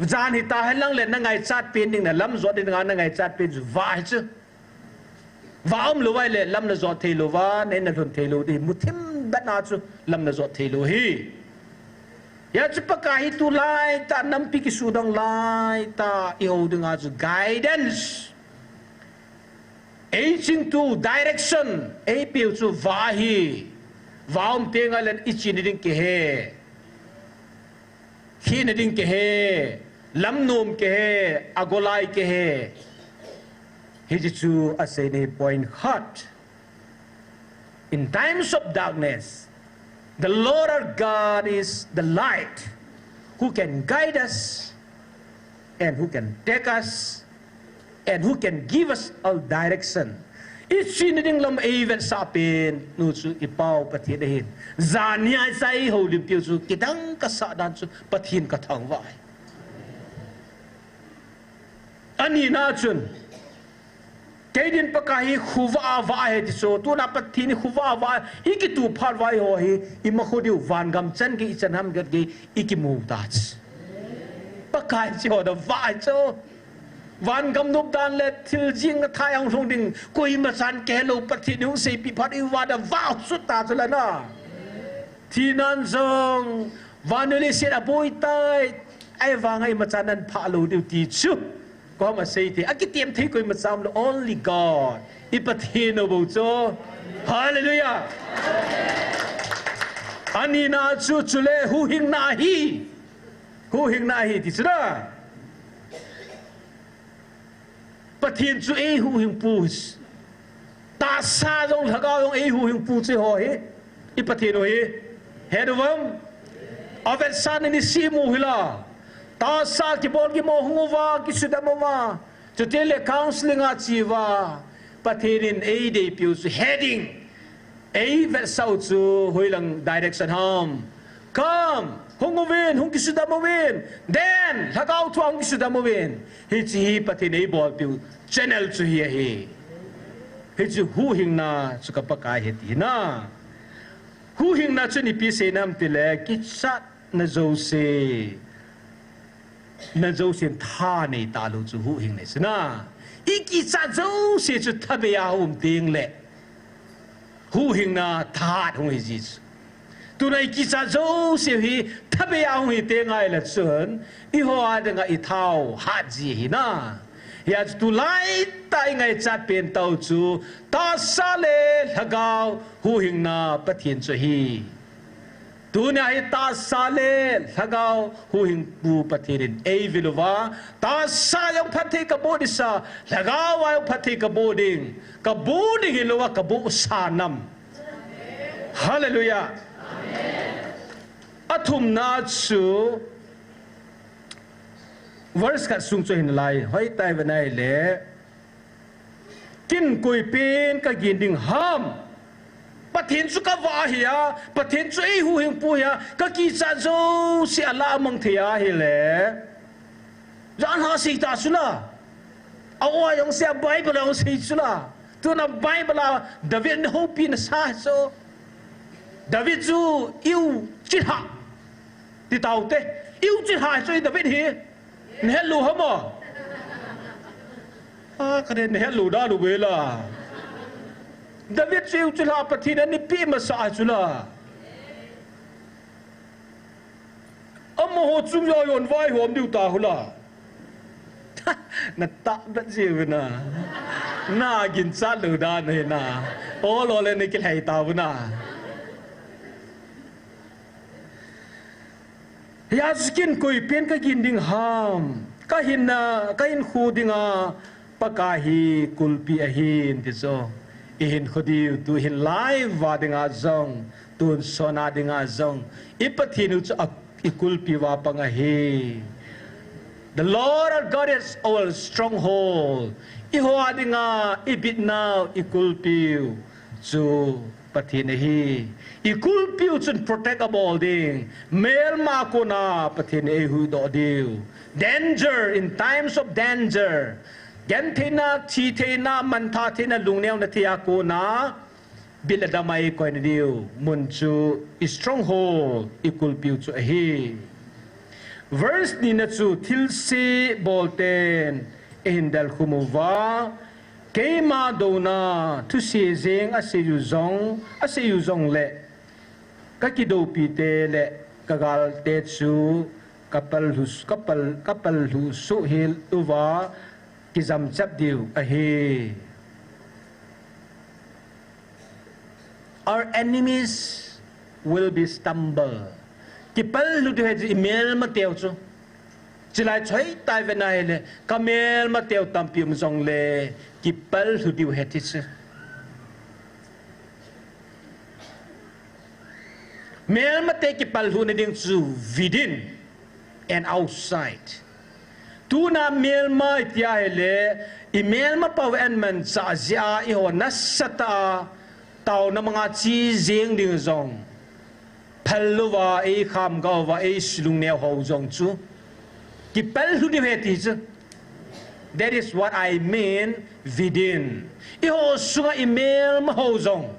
jan hi ta hen lang le na ngaichat pen ding na lam jot ding a na ngaichat pen chu vah hi chu. Vah um lou uva ahile lam na jot thei lou uva, na in na lhun thei lou ding, muthim bep a chu lam na jot thei lou hi. Hia chu Pakai hi tulai tah nampi kisudong lai tah eiho dinga chu guidance. Ei chingtu direction, eipeu chu vah ahi. Vah um teng ahile ichena ding kihe. Khehna ding kihe. Lam nom kihe. Agolai kihe. Hiche chu aseina hi point khat. In times of darkness, the Lord our God is the light, who can guide us and who can take us and who can give us all direction. Ichena ding lam eivetsah pen nu chu i Pau Pathen ahin. Jan hi a icha i houlimpiu chu kidang kasah dan chu Pathen kathangvah ahi. Anina chun, kei din Pakai hi khovah a vah ahi ti chu, tuna Pathen hi khovah a vah, i kitu phat uva eiho hi, i makho diu, vangam chan gei, i chan ham gei, i kimu ta chu. Pakai chu eiho dinga vah ahi chu. Vangam nop dan le thil jing na thai hung lhung ding, koima chan kihe lou Pathen hung seipeh phat i vah dinga vah sut ta chu la na. Thinan jong, van le leiset aboi tai, ahivanga imacha naphah lou diu ti chu. Koima sei thei, akitiem thei koima cha umlou, only God. I Pathen u bou chu. Hallelujah. Anina chu chule huhhingna ahi. Huhhingna ahi ti chu na. Pathen chu eihuhhingpu. Tahsa jong lhagao jong eihuhhingpu chu eiho hi. I Pathen u hi. Heuvem? Avetsahna ni simu hila. Tahsa kibol kimo hung uva, kisudam uva. Chutile counseling a che uva. Pathen in eideipeh u chu heading. Eivetsah u chu hoilang direction ham. Come, hung uvin, hung kisudam uvin. Then, lhagao thua hung kisudam uvin. Hiche hi Pathen eibolpeh u channel chu hi ahi. Hichu huhhingna chu ka Pakai ahi ti hi na. Huhhingna chu ipi seina ham tile, kichatna jouse. Na jousen tha nei talou chu huhhingna chu na. I kichat jouse chu thabei a hung um teng le. Huhhingna thahat hung hi ji chu. Tuna i kichat jouse hi thabei a hung hi teng ahile chun. Eiho a dinga i thao hat ji hi na. Hia chu tulai tah i ngaichat pen tau chu. Tahsa le lhagao huhhingna Pathen chu ahi. Tuna hi tahsa le lhagao huhhingpu Pathen in eivil uva, tahsa jong phatthei kaboh ding sa, lhagao a jong phatthei kaboh ding, kaboh ding hilouva kaboh sa nam. Hallelujah. Athumna chu verse khat sung chu hin lai, hoitai ve nai le. Kin koi pen ka gin ding ham. Pathen chu ka vah ahi a, Pathen chu eihuhhingpu ahi a, ka kichat jouse alah amang thei ahile. Jan ha sei ta chu la. A o a jong sei a Bible a jong sei chu la. Tuna Bible a David in houpi nasa chu. David chu iu chilha. Ti taute. Iu chilha chu David hi. Nahet lou ham? A, kane nahet lou da lou ve la. David chu iu chilha Pathen in aneipi masa chu la. Amaho chung a jon vaihom diu ta hula. Na tah bet ji ve na. Na ginchat lou da na hi na. Ol ol le na kilhai ta ve na. Hijeh chun koi pen ka gin ding ham. Ka hinna, ka hinkho dinga Pakai hi kulpi ahin ti chu. I hinkho diu tu hin lai va dinga jong, tonsot a dinga jong. I Pathen u chu a, i kulpi uva pang ahi. The Lord our God is our stronghold. Eiho a dinga, i bitnau, i kulpiu chu Pathen ahi. I kulpiu chun protect abol ding. Melma kona Pathen in eihuhdoh diu. Danger, in times of danger. Gentheina, thitheina, mangthah theina, lungneona thei a kona. Bit le dam a eikoi na diu. Mun chu i stronghold, i kulpiu chu ahi. Verse ni na chu thilse bol ten eihin delkhum uva. Keima douna, thuse jeng asei u jong, asei u jong le, ka kidoupi te le ka galte chu ka palhu, ka pal, ka palhu suhhel uva kijam chap diu ahi. Our enemies will be stumble. Kipalhu diu ahi chu i melmateu chu. Chulai choi tai ve na hile, ka melmateu tampi um jongle, kipalhu diu ahi ti chu. Melmate kipalhu na ding chu within and outside. Tuna melma i ti a hile, i melma pau en man cha jia i ho nasatah a, taona manga chi jeng ding jong. Phal louva, ei kham gauva, ei silung neo ho jong chu. Kipalhu diu ahi ti chu. That is what I mean within. I ho sunga i melma ho jong.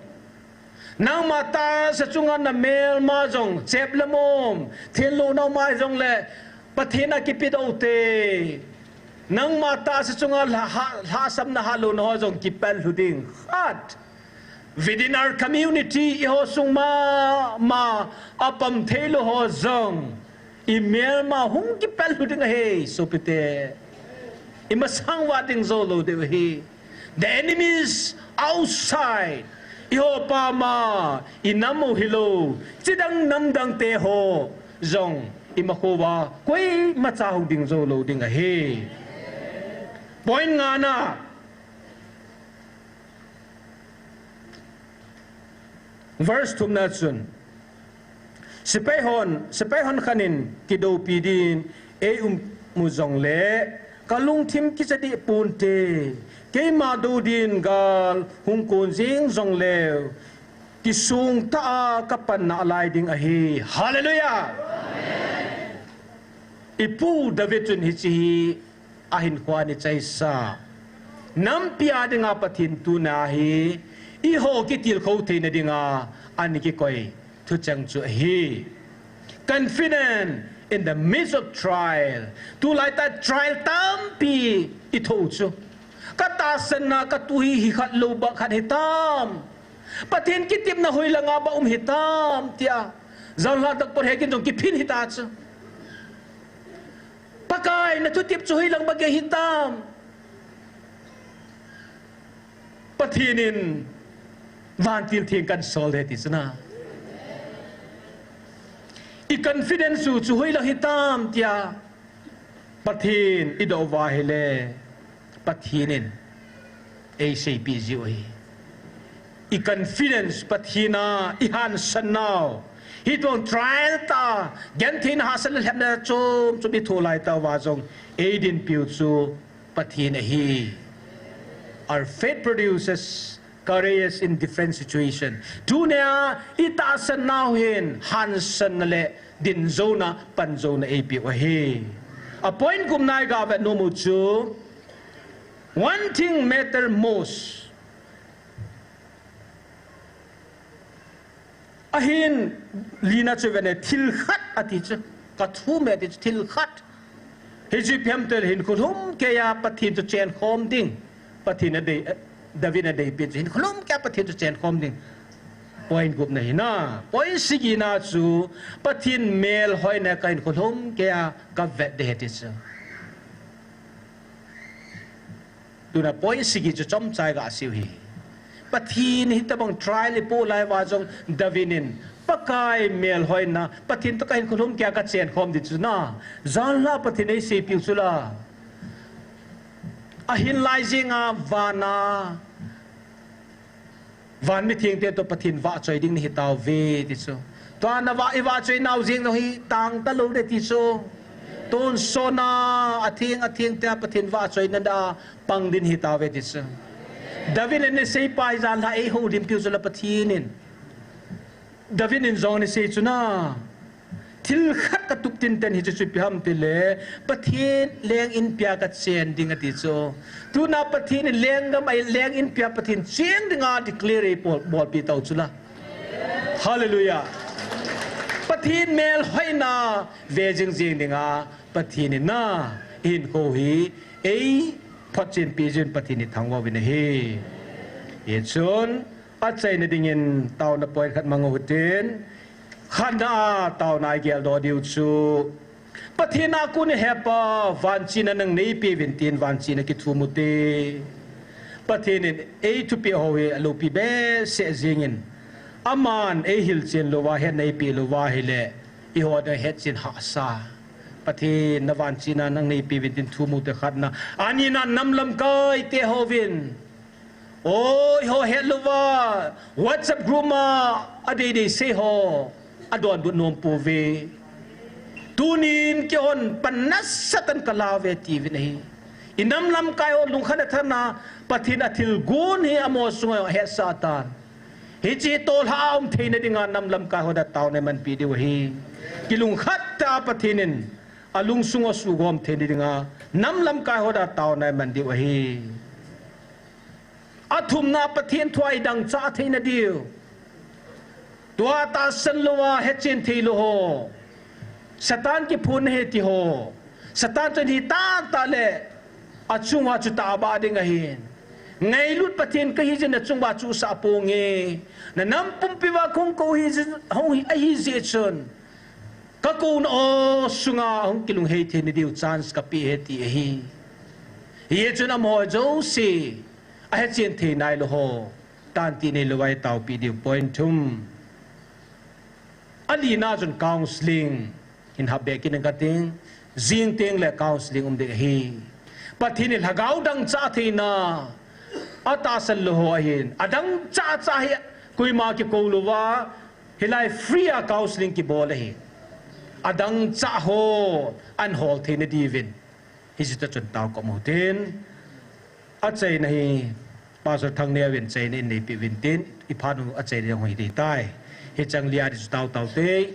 Nangma tahsa chunga na melma jong, chep le mom, thil lou nau mai jong le, Pathen a kipe doute. Nangma tahsa chunga lha, ha, lhahsamna halou na ho jong kipalhu ding. Khat. Within our community, i ho sung mama, apam thei lou ho jong. I melma hung kipalhu ding ahi, sopite. I masang uva ding jou lou diu ahi. The enemies outside. I ho pama, i nam u hilou, chidang namdang te ho jong, i makho uva, koimacha hung ding jou lou ding ahi. Point nga na. Verse thum na chun. Sepai hon, sepai hon khat in kidoupi din ei um u jongle, ka lungthim kicha deh ponte, keima dou din gal hung kon jeng jongleu, kisong tah a ka pan nalai ding ahi. Hallelujah! I pu David chun hiche hi ahinkho a ana chaisa. Nampi a dinga Pathen tuna hi, i ho kitilkhou theina dinga ana kikoi thucheng chu ahi. Confident in the midst of trial. Tulai tah trial tampi i thoh u chu. Ka tahsan na, ka tu hi, hi khat lou ba khat hitam. Pathen kitepna hoilang a ba um hitam, tia. Jan lha tak por he kin jong kiphin hita chu. Pakai, na thutep chu hoilang ba gei hitam. Pathen in vantil theng kan sol e ti chu na. I confidence u chu hoilang hitam tia. Pathen i doh uva ahile. Pathen in. Ei seipeh jiu ahi. I confidence Pathen a, i hansan nau. Hitobang trial tah, gentheina hahsatna lhepna chom chom i thoh lai tah uva jong. Ei dinpiu chu Pathen ahi. Our faith produces courage in different situation. Tunia, i tahsan nau hin, hansanna le, dinjouna, panjouna eipeh u ahi. A point gup na i ga vet nom u chu, one thing matter most. Ahin lina chu vene, thil khat ati chu. Ka thum e ati chu, thil khat. Hichu ipi ham itile hinkho lhumkeiya Pathen chu chenkhom ding. Pathen adei, David in adeipi chu hinkho lhumkeiya Pathen chu chenkhom ding. Point gupna hi na. Point sigina chu Pathen melhoina ka hinkho lhumkeiya ka vet ding ahi ti chu. Tuna point sigi chu chomcha i gasei u hi. Pathen hitobang trial ipo lai uva jong David in Pakai melhoina, Pathen toh ka hinkho lhumkeiya ka chenkhom ding chu na. Janhi a Pathen in eiseipiu chu la. Ahin lai jenga vana Van mithengte toh Pathen vahchoi ding nahi tauve ti chu. Tua na vah, i vahchoi nau jeng jong hi tang talou de ti chu. Tonsot a, atheng, athengte a Pathen vahchoina a pang ding nahi tauve ti chu. David in aseipa hi janhi a eihoulimpiu chu la Pathen in. David in jong ana sei chu na. Thil khat ka tup tinten hi chu chu ipi ham itile, Pathen leng inpia ka chen ding ati chu. Tuna Pathen in lenggam a leng inpia Pathen cheng dinga declare eibol, bolpi tau chu la. Hallelujah. Pathen melhoina ve jing jing dinga Pathen in na hinkho hi eiphotchenpi jin Pathen hi thangvah uvin ahi. Hichun, achaina dingin taona point khat mang u hitin, khatna a taona i geldoh diu chu, Pathen a kon i hepa, vanchina nang neipeuvin tin vanchina kithum ute. Pathen in eithupeh ho hi aloupi behseh jingin, aman eihilchen louva, hetna eipeh louva ahile, eiho ding hetchen hahsa. Pathen na vanchina nang neipeuvin tin thum ute khatna. Anina nam lamkaite hovin. Oi, eiho hetlouva, WhatsApp group ma adeidei sei ho, adonbut nom pouve. Tunin keihon pan nasatah in kalauve tiuvin ahi. I nam lamkai ho lungkhat le thahatna, Pathen athilgon hi amaho sunga ahetsah tan. Hiche tolha a um theina dinga nam lamkai ho dia taona imanpi diu ahi. Kilungkhat tah a Pathen in alungsung u asuhgom theina dinga nam lamkai ho dia taona iman diu ahi. Athumna Pathen thua i dangchah theina diu. Tua tahsan louva hetchen theilou ho. Satan kiphonna ahi ti ho. Satan chun hi tah tah le achunga chu tahbeh ding ahin. Ngailut Pathen kahi jeh in nachunguva chu asah ponge. Na nam pumpi uva kahung kou hi jeh, hung hi, ahi jeh chun. Ka kouna o sunga hung kilunghei theina diu chance kapeh e ti ahi. Hichun amaho jouse ahetchen thei nailou ho, tantih neilou a i taopi diu point thum. Alina chun counseling hin hap be kit in kating, jing teng le counseling um ding ahi. Pathen in lhagao dangchah theina atahsan lou ho ahin, adangchah chah hi koima kikou louva, hilai free a counseling kibol ahi. Adangchah ho ahin hol theina diuvin. Hiche toh chun taokop u hitin. Achaina hi Pastor Thangneo in chaina in neipeh uvin tin, i phat u achaina jong hi ding tai. Hicheng lia ding chu tao tao te.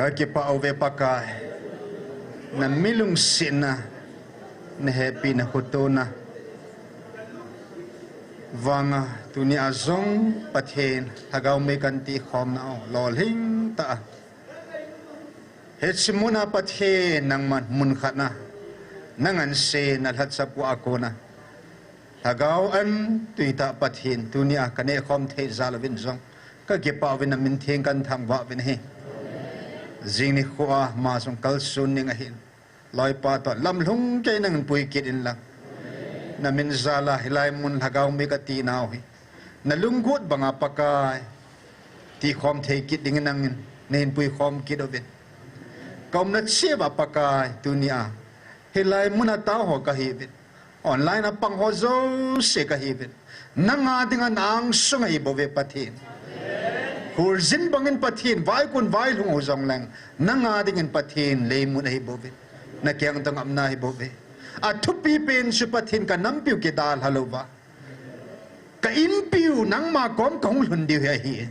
Kakipah uve Pakai, na milungsetna, na hepina, khotona vanga tunia jong Pathen, Lhagao mei kan tikhomna u lolhing tah a, hiche muna Pathen nangman mun khat na, na ngansena lhacha pua a kona Lhagao an tui tah Pathen, tunia ka nehkhom thei jal uvin jong kakipah uvin, na min theng kan thangvah uvin ahi. Jing nikho a ama jong kalson ding ahin, Loipa toh lamlhung kei nangin pui kit inlang, na min jal a hilai mun Lhagao mei ka tinau hi na lunggot banga Pakai, tikhom thei kit dingin nangin nahin puikhom kit uvin. Ka umna cheh uva Pakai, tunia hilai muna tao ho kahiuvin, online a pang ho jouse kahiuvin, nanga dinga na angsunga ahibouve Pathen. Kholjin bangin Pathen, vaikon vailhung u jongleng, nanga dingin Pathen leimun ahibouvin, na keng toh ngapna ahibouve. Athupi pen chu Pathen, ka nampiu kidalha louva, ka inpiu nangma kom kahung lhun diu hi ahi.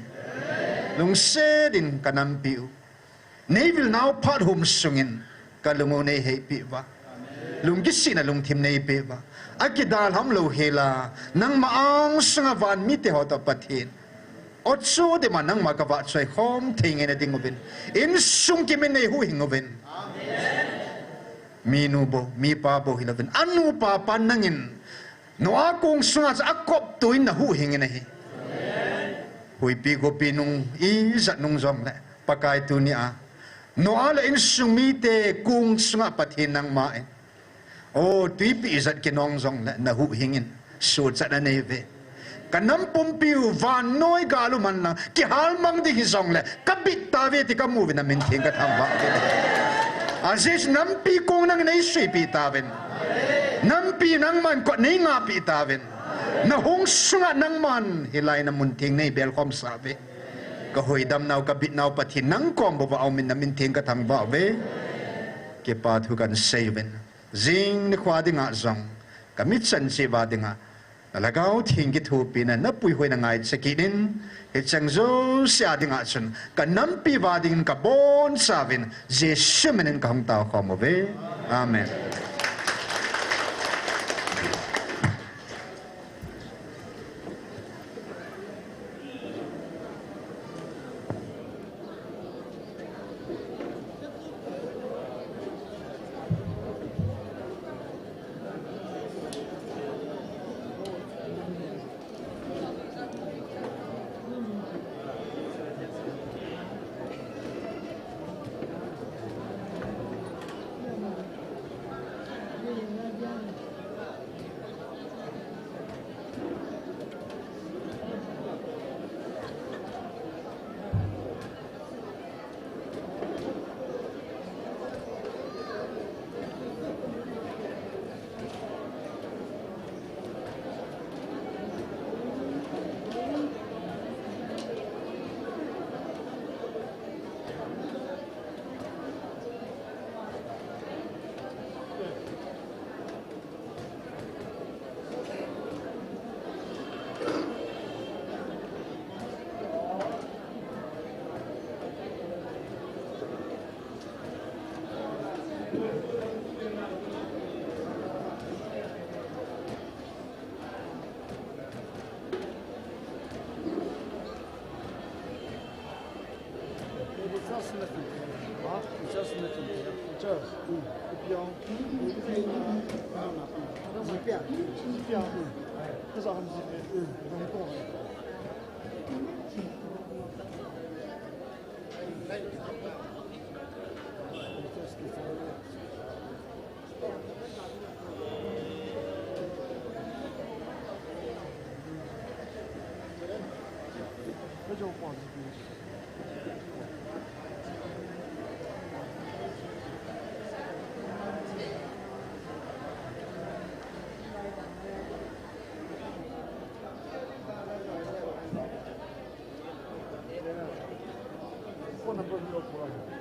Lungset in ka nampiu, neivil nau phat hom sungin ka lung u neiheipeh uva, lungkisihna lungthim neipeh uva, akidalha umlou hela, nangma angsunga van mite ho toh Pathen, ochu dema nangma kavahchoi khom thei ngeina ding uvin, insung kimin neihuhhing uvin. Minu bou, mipa bou hilouvin, anu apa nangin Noah kong sunga chu akoptoh in nahuhhingin ahi. Huipi gopi nung ijat nung jongle Pakai, tunia Noah le insung mite kong sunga Pathen nangma in, o, twipi ijat kinong jongle nahuhhingin, suhchatna neiuve. Ka nam pumpiu vannoi gal um henlang, kihalmang ding hijongle kabit tauve ti kamu uvin, na min theng kathangvah uve. Ajeh chu nampi kong nangin neisuipeh tauvin, nampi nangman kot neingahpeh tauvin, nahung sunga nangman hilai na mun theng neibelkhomsah uve. Ka hoidamnau, kabitnau Pathen, nang kom bouva aumin, na min theng kathangvah uve. Kipa thu kahin sei uvin, jing nikho dinga jong ka mitchan cheh uva dinga na Lhagao Theng kithopina, na puihoina ngaicha kit in, hicheng jouse a dinga chun ka nampi uva dingin kabonchauvin, Jesu minin kahung taokhom uve. Amen. Phone number ni lo pura.